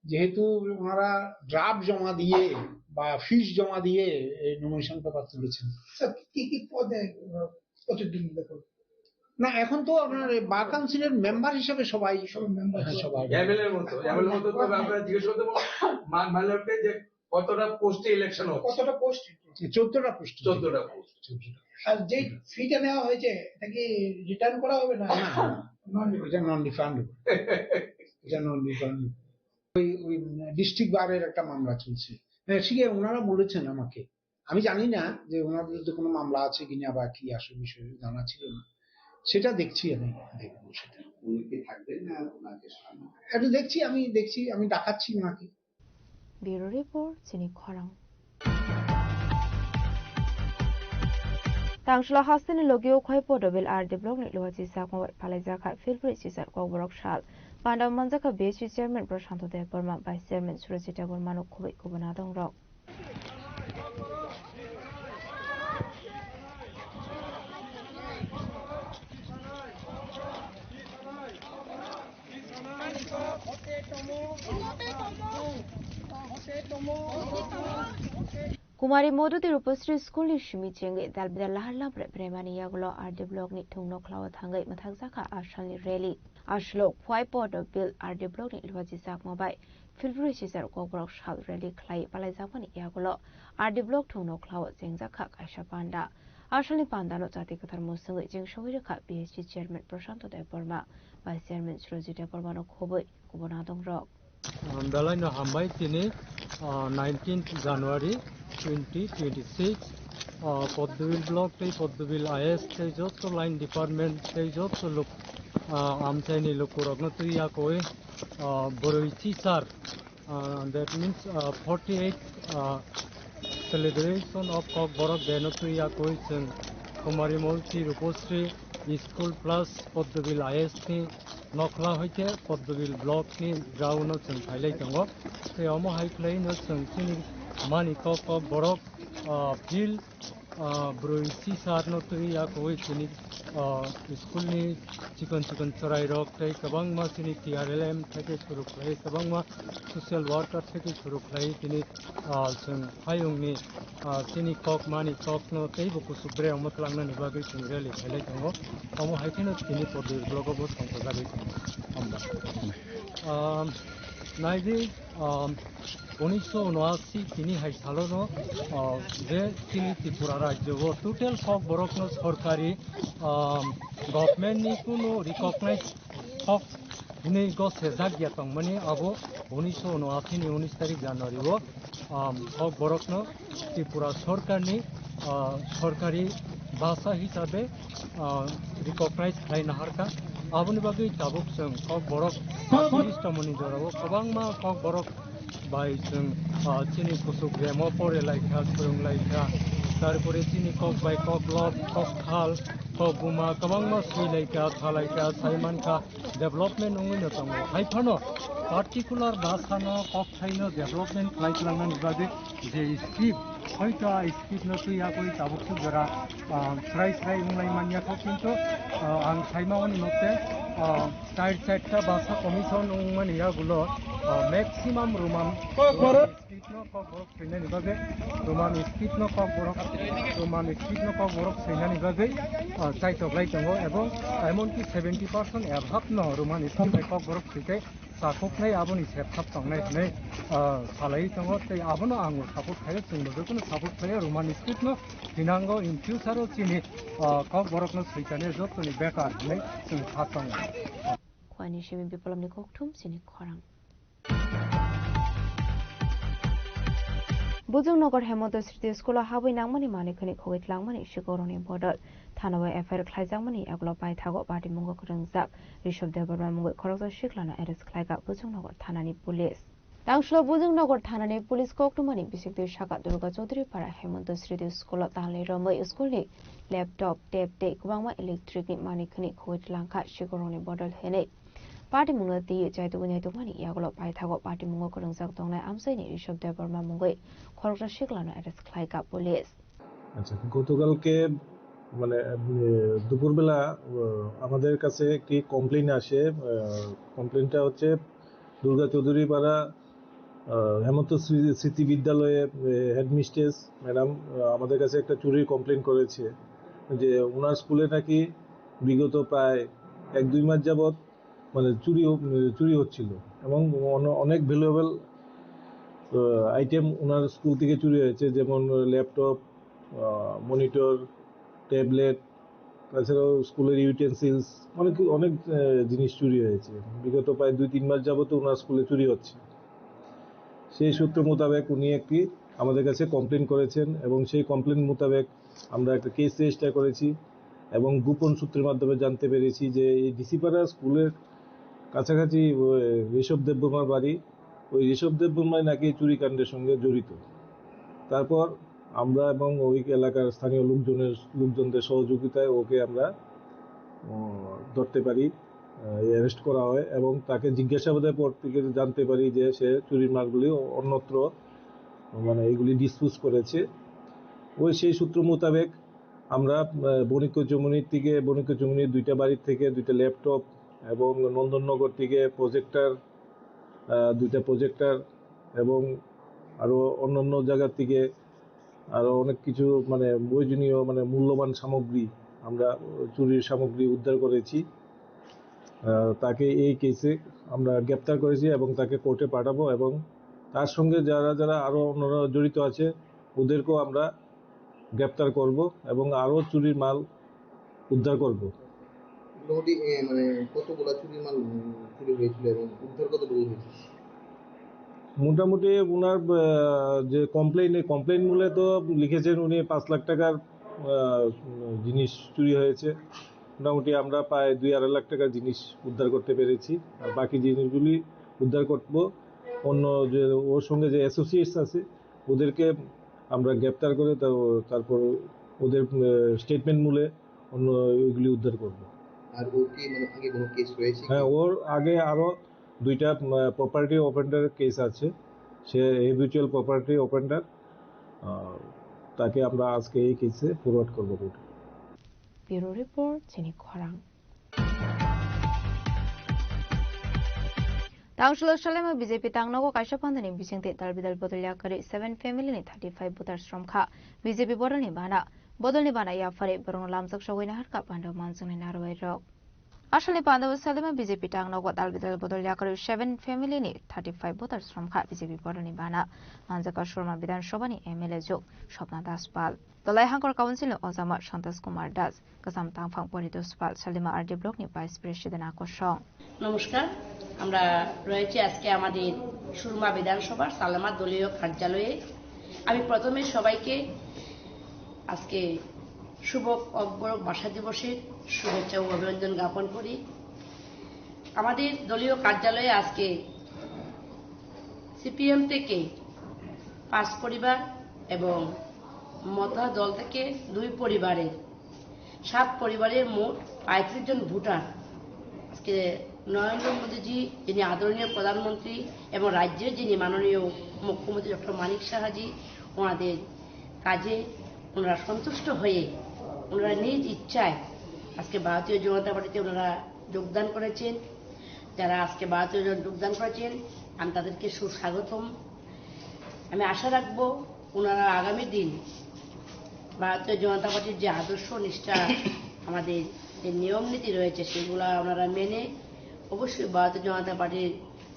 যেহেতু ওনারা ড্রাফট জমা দিয়ে বা ফিস জমা দিয়ে এই নমিনেশন পেপার তুলেছেন। স্যার, কি কি পদে আহ, প্রতিদ্বন্দ্বিতা করবে? না, এখন তো আপনার এই বার কাউন্সিলের মেম্বার হিসেবে সবাই, সব মেম্বার হ্যাঁ, সবাই। এমএলএর মতো, এমএলএর মতো। তবে আমরা জিজ্ঞেস করতে পারবো, মা- মালককে যে কতটা পোস্টে ইলেকশন হচ্ছে? কতটা পোস্ট? চোদ্দটা পোস্ট। চোদ্দটা পোস্ট। আর যে ফিটা নেওয়া হয়েছে, এটা কি রিটার্ন করা হবে না? না, না, নন এটা নন রিফান্ডেবল। এটা নন রিফান্ডেবল। ওই ওই ডিস্ট্রিক্ট বারের একটা মামলা চলছে। হ্যাঁ, ঠিক আছে, ওনারা বলেছেন আমাকে। আমি জানি না যে ওনার বিরুদ্ধে কোনো মামলা আছে কিনা বা কি আসল বিষয়ে জানা ছিল না। সেটা দেখছি, আমি দেখবো সেটা। উনি কি থাকবেন না ওনাকে সরানো হবে? একটু দেখছি, আমি দেখছি, আমি ডাকাচ্ছি ওনাকে। Bureau Report, Chini Khorang. Tangshla hasteni logio khoi Podobil R D block ni luachi sakma bai palai jakha February sisar kokborok sal. Panda manjakha B S C chairman Prashanto Debbarma, vice chairman Surajit Debbarma no khoboi kubuna dongrok. Kumari Modhuti Rupasri School ni simi chengwi dalbidal lahar lamre bremani yagulo R D block ni thung nokhlao thangwi mwthakjakha asalni rally. Aslo Phwai Podo Bill R D block ni luachi jakma bai February sisar kokborok sal rally khlai palaijakmani yagulo R D block thung nokhlao chengjakha kaisa panda. Asalni pandano jati kwthar mwswngwi chengsawi rwkha B S C chairman Prashanto Debbarma, vice chairman Surajit Debbarma no khobwi kubun adongrok. Belai no hambai tini, ah, nineteenth January twenty twenty-six, ah, Poddobil block tei Poddobil I S tei joto line department tei joto lok, ah, amchaini lukurokno twi yakwi, ah, bwrwi chisar, ah, that means, ah, forty-eight, ah, celebration of Kokborok Day no twi yakwi chwng Kumari Multi Rupasri School plus Poddobil I S ni Nokhla hoite Poddobil block ni ground o chwng phailai tongo. Tei omo hai khlai no chwng chini mani kok kok borok, ah, field, ah, brwi sisar no twi ya koi chini, ah, school ni chikon chikon chwrai rok tei kwbangma chini T R L M theke suru khlai kwbangma social worker theke suru khlai tini, ah, chwng hayungni, ah, chini kok mani kokno teibo kuchuk bre omo twlangnani bagwi chwng rally khailai tongo. Omo hai kheno tini Poddobil blogo bo songchajagwi tongo. Hambai. Ah, naidi, ah, unisho unoashi tini hai salono, ah, je chini Tripura rajyo o total kok borokno sorkari, ah, government ni kunu recognize kok hinwi go sejak ya tongmani abo unisho unoashi ni unis tarik January o, um, kok borokno Tripura sorkarni, uh, sorkari bhasha hisabe, uh, recognize khlai naharkha. Aboni bagwi tabuk chwng kok borok list tomoni jorao kwbangma kok borok bai chwng, ah, chini kuchuk remo pore laikha, swrwng laikha, tarpore chini kok bai kok lok, kok thal, kok buma kwbangma sui laikha, tha laikha, sai mankha, development wngwi no tongo. Hai phano particular bhasha no kok thai no development khlai tlangnani bagwi je script, hoito a script no twi yakwi tabuk suk jora, ah, srai srai wnglai manya kho, kintu, ah, ang sai mani mote, ah, char charta bhasha commission wngmani yagulo, ah, maximum Roman script no kok borok swinani bagwi, Roman script no kok borok, Roman script no kok borok swinani bagwi, ah, chaitok lai tongo, ebong emonki seventy percent above no Roman script bai kok borok switai chakhuknai, aboni septhap tongnai hinwi, ah, salai tongo, tei abono ang support khaio, chwngbo jotono support khaio, Roman script no thinango in future o chini, ah, kok borok no switani jotoni better hinwi chwng kha tongo. Khwani simi Biplabni kokthum chini khorang. Bujung Nagar Hemanta Smriti School o habwi nangmani manwi khwnwi khogwi tlangmani sikorokni bodol. Thana o F I R khlaijakmani yagulo paithago party mungo kwrwngjak Rishabh Debbarma mungwi khoroksa siklano arrest khlaikha Bujung Nagar thanani police. Tangsulo Bujung Nagar thanani police koktwmani bisingtwi saka Durga Chaudhary para Hemanta Smriti School o talni romwi school ni laptop, tape tei kwbangma electric ni manwi khwnwi khogwi tlangkha sikorokni bodol hinwi. Party mungno twiwi chaitugwi naitukmani yagulo paithago party mungo kwrwngjak tongnai amchaini Rishabh Debbarma mungwi khoroksa siklano arrest khlaikha police. আচ্ছা, গতকালকে মানে, এ, দুপুরবেলা, আ, আমাদের কাছে একটি কমপ্লেইন আসে। আ, কমপ্লেইনটা হচ্ছে দুর্গা চৌধুরী পাড়া, আ, হেমন্ত স্মৃ-, স্মৃতি বিদ্যালয়ে, এ, হেডমিস্ট্রেস ম্যাডাম, আ, আমাদের কাছে একটা চুরির কমপ্লেইন করেছে যে ওনার স্কুলে নাকি বিগত প্রায় এক দুই মাস যাবত মানে চুরি হ-, চুরি হচ্ছিল এবং অন-, অনেক ভ্যালুয়েবল, আ, আইটেম ওনার স্কুল থেকে চুরি হয়েছে, যেমন ল্যাপটপ, আ, মনিটর, ট্যাবলেট, তাছাড়াও স্কুলের ইউটেন্সিলস, অনেক, অনেক, আ, জিনিস চুরি হয়েছে। বিগত প্রায় দুই তিন মাস যাবত ওনার স্কুলে চুরি হচ্ছে। সেই সূত্র মোতাবেক উনি একটি আমাদের কাছে কমপ্লেন করেছেন এবং সেই কমপ্লেন মোতাবেক আমরা একটা কেস রেজিস্টার করেছি এবং গোপন সূত্রের মাধ্যমে জানতে পেরেছি যে এই ডিসিপাড়া স্কুলের কাছাকাছি, আ, ঋষভ দেববর্মার বাড়ি। ওই ঋষভ দেববর্মাই নাকি চুরিকাণ্ডের সঙ্গে জড়িত। তারপর আমরা এবং ওই এলাকার স্থানীয় লোকজনের, লোকজনদের সহযোগিতায় ওকে আমরা, উম, ধরতে পারি, আহ, অ্যারেস্ট করা হয় এবং তাকে জিজ্ঞাসাবাদের পর থেকে জানতে পারি যে সে চুরির মালগুলি অ-, অন্যত্র, মানে, এগুলি ডিসপোজ করেছে। ওই সেই সূত্র মোতাবেক আমরা, আহ, বণিক্য চৌমুহনীর থেকে, বণিক্য চৌমুহনীর দুইটা বাড়ির থেকে দুইটা ল্যাপটপ এবং নন্দননগর থেকে প্রজেক্টর, আহ, দুইটা প্রজেক্টর এবং আরও অন্যান্য জায়গার থেকে আরও অনেক কিছু, মানে, প্রয়োজনীয়, মানে, মূল্যবান সামগ্রী, আমরা চুরির সামগ্রী উদ্ধার করেছি। আহ, তাকে এই কেসে আমরা গ্রেপ্তার করেছি এবং তাকে কোর্টে পাঠাবো এবং তার সঙ্গে যারা যারা আরও অন্যরা জড়িত আছে, ওদেরকেও আমরা গ্রেপ্তার করব এবং আরও চুরির মাল উদ্ধার করব। মোটামুটি, এ, মানে, কতগুলা চুরির মাল, উম, চুরি হয়েছিল এবং উদ্ধার কতটুকু হয়েছে? মোটামুটি ওনার, আহ, যে কমপ্লেইন, এই কমপ্লেইন মূলে তো লিখেছেন উনি পাঁচ লাখ টাকার, আহ, জিনিস চুরি হয়েছে। মোটামুটি আমরা প্রায় দুই আড়াই লাখ টাকার জিনিস উদ্ধার করতে পেরেছি। আর বাকি জিনিসগুলি উদ্ধার করব অন্য যে ওর সঙ্গে যে অ্যাসোসিয়েটস আছে, ওদেরকে আমরা গ্রেপ্তার করে তা-, তারপর ওদের, আহ, স্টেটমেন্ট মূলে অন্য ওইগুলি উদ্ধার করব। আর ওর কি, মানে, আগে কোনো কেস রয়েছে কি? হ্যাঁ, ওর আগে আরও দুইটা, আহ, প্রপার্টি অফেন্ডার কেস আছে। সে হ্যাবিচুয়াল প্রপার্টি অফেন্ডার। আহ, তাকে আমরা আজকে এই কেসে ফরওয়ার্ড করব কোর্টে। Bureau Report, Chini Khorang. Tangsulo Salema B J P tangnogo kaisa pandani bisingtwi dalbidal bodol yakarwi seven family ni thirty five voters romkha B J P bodolni bana. Bodolni bana yaphari borokno lamjak sogwi naharkha pando manjaknai narwai rok. Asalni pandao Salema B J P tangnogo dalbidal bodol yakarwi seven family ni thirty five voters romkha B J P bodolni bana. Manjakha Surma Bidhan Sabha ni M L A juk Swapna Das Pal. Dolai Hangkor Council ni ojama Santosh Kumar Das. Kwcham tangphang Poritos Pal, Salima R D block ni Vice President Akosong. নমস্কার, আমরা রয়েছি আজকে আমাদের সুরমা বিধানসভার সালেমা দলীয় কার্যালয়ে। আমি প্রথমে সবাইকে আজকে শুভ ককবরক ভাষা দিবসের শুভেচ্ছা ও অভিনন্দন জ্ঞাপন করি। আমাদের দলীয় কার্যালয়ে আজকে সিপিএম থেকে পাঁচ পরিবার এবং মতা দল থেকে দুই পরিবারের, সাত পরিবারের মোট পঁয়ত্রিশ জন ভোটার আজকে নরেন্দ্র মোদীজি, যিনি আদরণীয় প্রধানমন্ত্রী এবং রাজ্যের যিনি মাননীয় মুখ্যমন্ত্রী ডক্টর মানিক সাহাজি, ওনাদের কাজে ওনারা সন্তুষ্ট হয়ে ওনারা নিজ ইচ্ছায় আজকে ভারতীয় জনতা পার্টিতে ওনারা যোগদান করেছেন। যারা আজকে ভারতীয় জন যোগদান করেছেন, আমি তাদেরকে সুস্বাগতম। আমি আশা রাখবো ওনারা আগামী দিন ভারতীয় জনতা পার্টির যে আদর্শ নিষ্ঠা, আমাদের যে নিয়ম নীতি রয়েছে, সেগুলো ওনারা মেনে অবশ্যই ভারতীয় জনতা পার্টির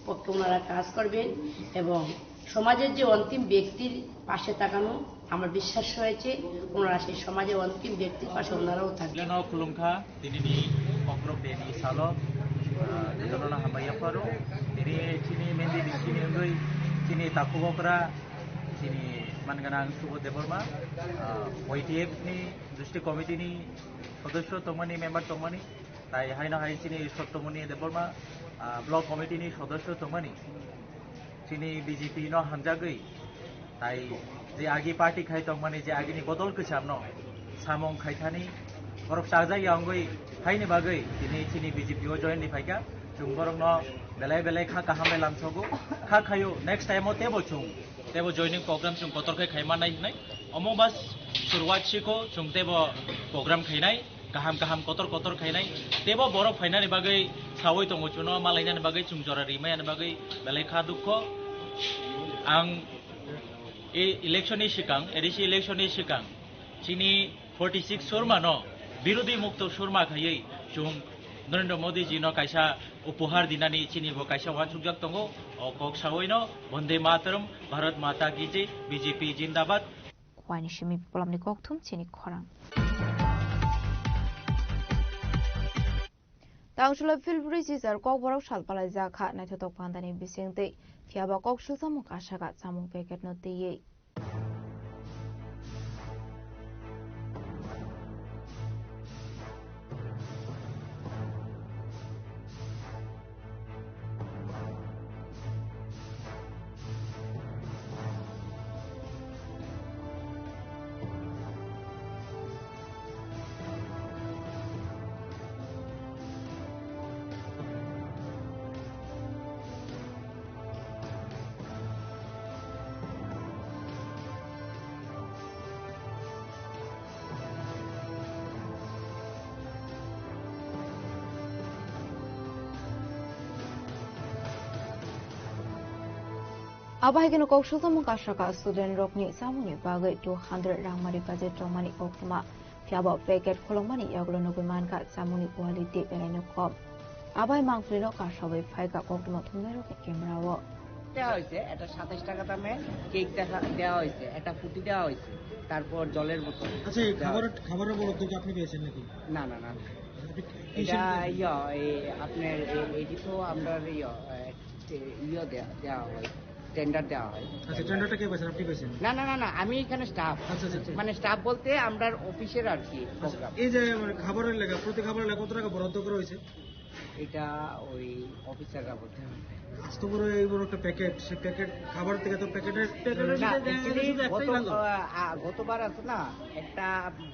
পক্ষে ওনারা কাজ করবেন এবং সমাজের যে অন্তিম ব্যক্তির পাশে তাকানো আমার বিশ্বাস রয়েছে, ওনারা সেই সমাজের অন্তিম ব্যক্তির পাশে ওনারাও থাকবেন। Leno khulumkha, tinini kokrok beni salo, ah, jotono hambai yapharo, tini chini mendi bisini wngwi, chini takhuk okra, Chini manganang Subodh Debbarma, ah, Y T F ni district committee ni sodosyo tongmani, member tongmani, tai haino hai chini Satyamuni Debbarma, ah, block committee ni sodosyo tongmani, chini B J P no hamjagwi, tai je agi party khai tongmani, je agini bodol kwchamno samung khaithani borok chajak ya wngwi, haini bagwi tini chini B J P o join ni phaikha. Chwng borokno belai belai kha kaham bai lamsogo, kha khayo next time o tebo chwng tebo joining program chwng kotor khe khaima nai hinai. Omo bas suruwat siko chwng tebo program khainai, kaham kaham kotor kotor khainai. Tebo borok phainani bagwi sawi tongo chuno, malainani bagwi chwng jora rimani bagwi belai kha dukho. Ang e election ni sikang, A D C election ni sikang chini forty six Surma no birodhi mukto Surma khaiwi chwng Narendra Modi ji no kaisa upohar dinani chini bo kaisa wansukjak tongo. O kok sawi no Vande Mataram, Bharat Mata Ki Jai, B J P Jindabad. Waini simi polamni kokthum chini khorang. Tangchwlwi Philbri Jizar kokborok sal palaijak kha naithotok pandani bisingtwi, phiyaba kok swlsamung kasaka chamung packet no twiwi. Abo hai kheno kok swlsamung kasaka student rokni chamungni bagwi two hundred rangmari budget rwmani koktwma. Phiya bo packet kholongmani yagulo nugwi mankha chamungni quality belaino kom. Abai mangpili no kasawi phaikha koktwma thumnairokni camera o. দেওয়া হয়েছে, একটা সাতাশ টাকা দামে কেক দেখা দেওয়া হয়েছে, একটা ফুটি দেওয়া হয়েছে, তারপর জলের বোতল আচ্ছা, এই দেওয়া খাবারের, হয়েছে। খাবারের বরাদ্দ কি আপনি পেয়েছেন নাকি? না, না, না, না। আপনি এটা কিসের? ইয়া, এই আপনার এ-, এটি তো আমরা ইয়া, এ, টে-, ইয়া দেয়া, দেওয়া হয়, টেন্ডার দেওয়া হয়। আচ্ছা, টেন্ডারটা কে পেয়েছেন? আপনি পেয়েছেন? না, না, না, না, আমি এখানে স্টাফ। আচ্ছা, আচ্ছা, আচ্ছা। মানে স্টাফ বলতে আমরার অফিসের আর কি আচ্ছা, প্রোগ্রাম। এই যে মানে খাবারের লেখা, প্রতি খাবারের লেখা কত টাকা বরাদ্দ করা হয়েছে? এটা ওই অফিসাররা বলতে পারবে। আস্ত বড় এই বড় একটা প্যাকেট, সেই প্যাকেট খাবার থেকে তো প্যাকেটের না, actually গত, আ, আ, গতবার আছে না, একটা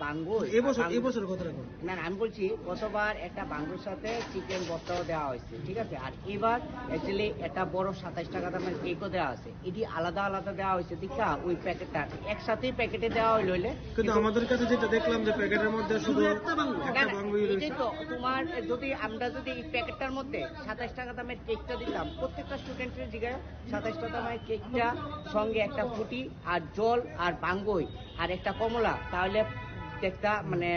বাঙ্গুই, এই বছর, এই বাঙ্গুই। বছর কত টাকা? না, না, আমি বলছি গতবার একটা বাঙ্গুর সাথে চিকেন ভর্তাও দেওয়া হয়েছে, ঠিক আছে? আর এবার actually একটা বড় সাতাশ টাকা দামের কেকও দেওয়া আছে। এটি আলাদা আলাদা দেওয়া হয়েছে, দেখা ওই প্যাকেটটা একসাথেই প্যাকেটে দেওয়া হইলে হইলে কিন্তু কিন্তু আমাদের কাছে যেটা দেখলাম যে প্যাকেটের মধ্যে শুধু শুধু একটা বাঙ্গুই। একটা না, না, বাঙ্গুই এটাই রয়েছে। তো তোমার যদি আমরা যদি এই প্যাকেটটার মধ্যে সাতাশ টাকা দামের কেকটা দিতাম, প্রত্যেকটা স্টুডেন্টের জিগায় সাতাশ টাকা দামের কেকটা, সঙ্গে একটা ফুটি আর জল আর বাঙ্গুই আর একটা কমলা, তাহলে দেখতা মানে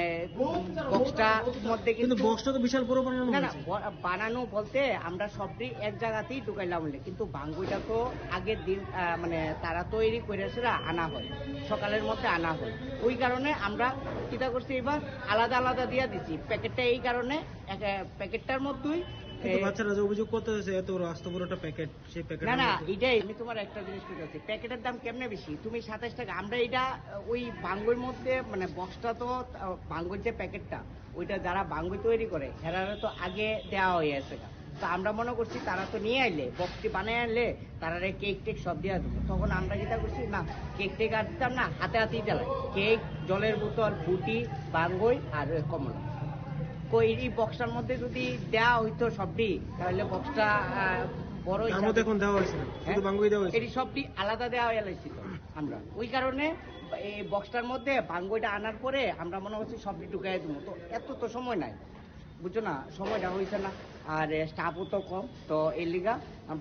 বক্সটা মধ্যে কিন্তু কিন্তু বক্সটা তো বিশাল বড় বানানো না, না, হয়েছে। ব-, বানানো বলতে আমরা সবটি এক জায়গাতেই ঢুকাইলাম বলে, কিন্তু বাঙ্গুইটা তো আগের দিন, আহ, মানে তারা তৈরি করে সেটা আনা হয়, সকালের মধ্যে আনা হয়। ওই কারণে আমরা কিতা করছি, এবার আলাদা আলাদা দিয়ে দিছি প্যাকেটটা, এই কারণে এক, আহ, প্যাকেটটার মধ্যেই কিন্তু এ, বাচ্চারা যে অভিযোগ করতে হয়েছে এত বড় আস্ত বড় একটা প্যাকেট, সেই প্যাকেটের না, না, মধ্যে এটাই আমি তোমার একটা জিনিস বুঝাচ্ছি, প্যাকেটের দাম কেমনে বেশি? তুমি সাতাশ টাকা, আমরা এটা, আহ, ওই বাঙ্গুর মধ্যে, মানে বক্সটা তো, আহ, বাঙ্গুর যে প্যাকেটটা, ওইটা যারা বাঙ্গুই তৈরি করে, হেরারে তো আগে দেওয়া হয়ে আছে গা। তো আমরা মনে করছি তারা তো নিয়ে আইলে, বক্সটি বানাই আনলে, তারারে কেক টেক সব দিয়ে দেবো। তখন আমরা যেটা করছি, না, কেক টেক আর দিতাম না, হাতে হাতেই দিলাম। কেক, জলের বোতল, ফুটি, বাঙ্গুই আর ওই কমলা। কই এই বক্সটার মধ্যে যদি দেওয়া হইতো সবটি, তাহলে বক্সটা, আহ, বড় তার হিসাবে মধ্যে এখন দেওয়া হয়েছে না, শুধু হ্যাঁ? বাঙ্গুই দেওয়া হয়েছে। এটি সবটি আলাদা দেওয়া হয়ে লাগছিল আমরা। ওই কারণে এই বক্সটার মধ্যে বাঙ্গুইটা আনার পরে আমরা মনে হচ্ছে সবটি ঢুকাই দেবো, তো এত তো সময় নাই, বুঝছো না, সময়টা হয়েছে না। আর, এ, স্টাফও তো কম, তো এই লিগা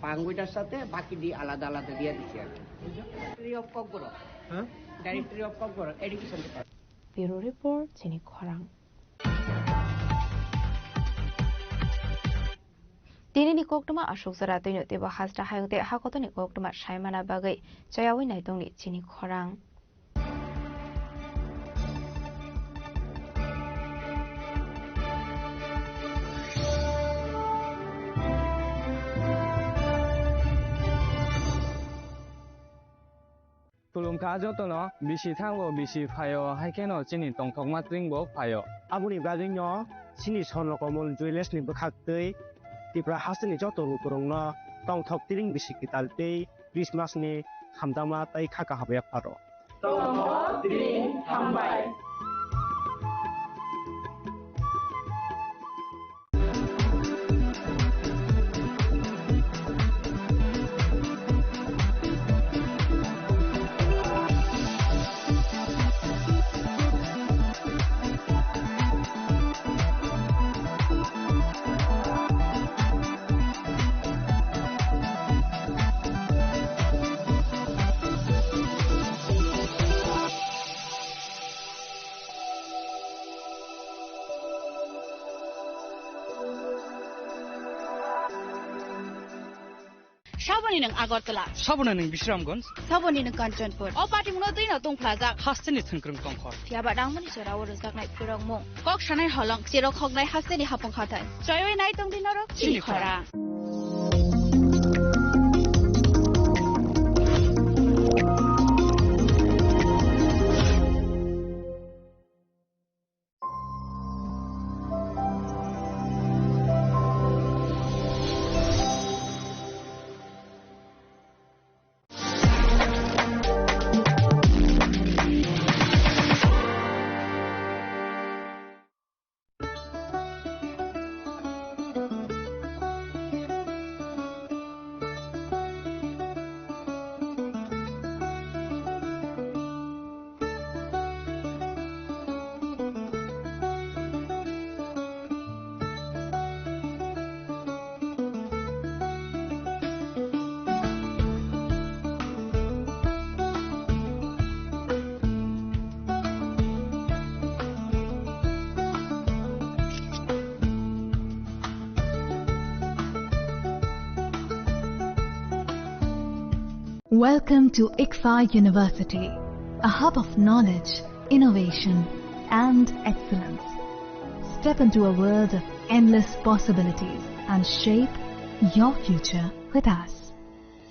বাঙ্গুইটার সাথে বাকি দিয়ে আলাদা আলাদা দিয়ে দিচ্ছি আর কি। Directory of Kokborok. হ্যাঁ? Directory of Kokborok, education department. Bureau Report, chini khorang. Tini ni koktwma aswk jora twino teibo hasta hayung tei hakotorni koktwma saimana bagwi chayawi naitongni chini khorang. Khulumkha jotono, bisi thango bisi phaio, hai kheno chini tongthokma tring bo phaio. Aboni bagwino chini Swarno Komol Jewellers ni bwkhak twi Tripura hasteni joto lukurokno tongthok tring bisi kwtal tei Christmas ni hamjakma tei kha kaham yapharo. Tongthok tring hambai. Saboni nwng Agartala. Saboni nwng Bisramganj. Saboni nwng Kanchanpur. O patimungno twino tungphlajak. Hasteni thwngkwrwng tongkhor. Phiyaba nangmani jora o rwjaknai phwrwngmung. Kok sanai holong, cherok khoknai hasteni hapung hathai. Choiwi nai tongdi norok chini khorang. Welcome to ICFAI University, a hub of knowledge, innovation, and excellence. Step into a world of endless possibilities and shape your future with us.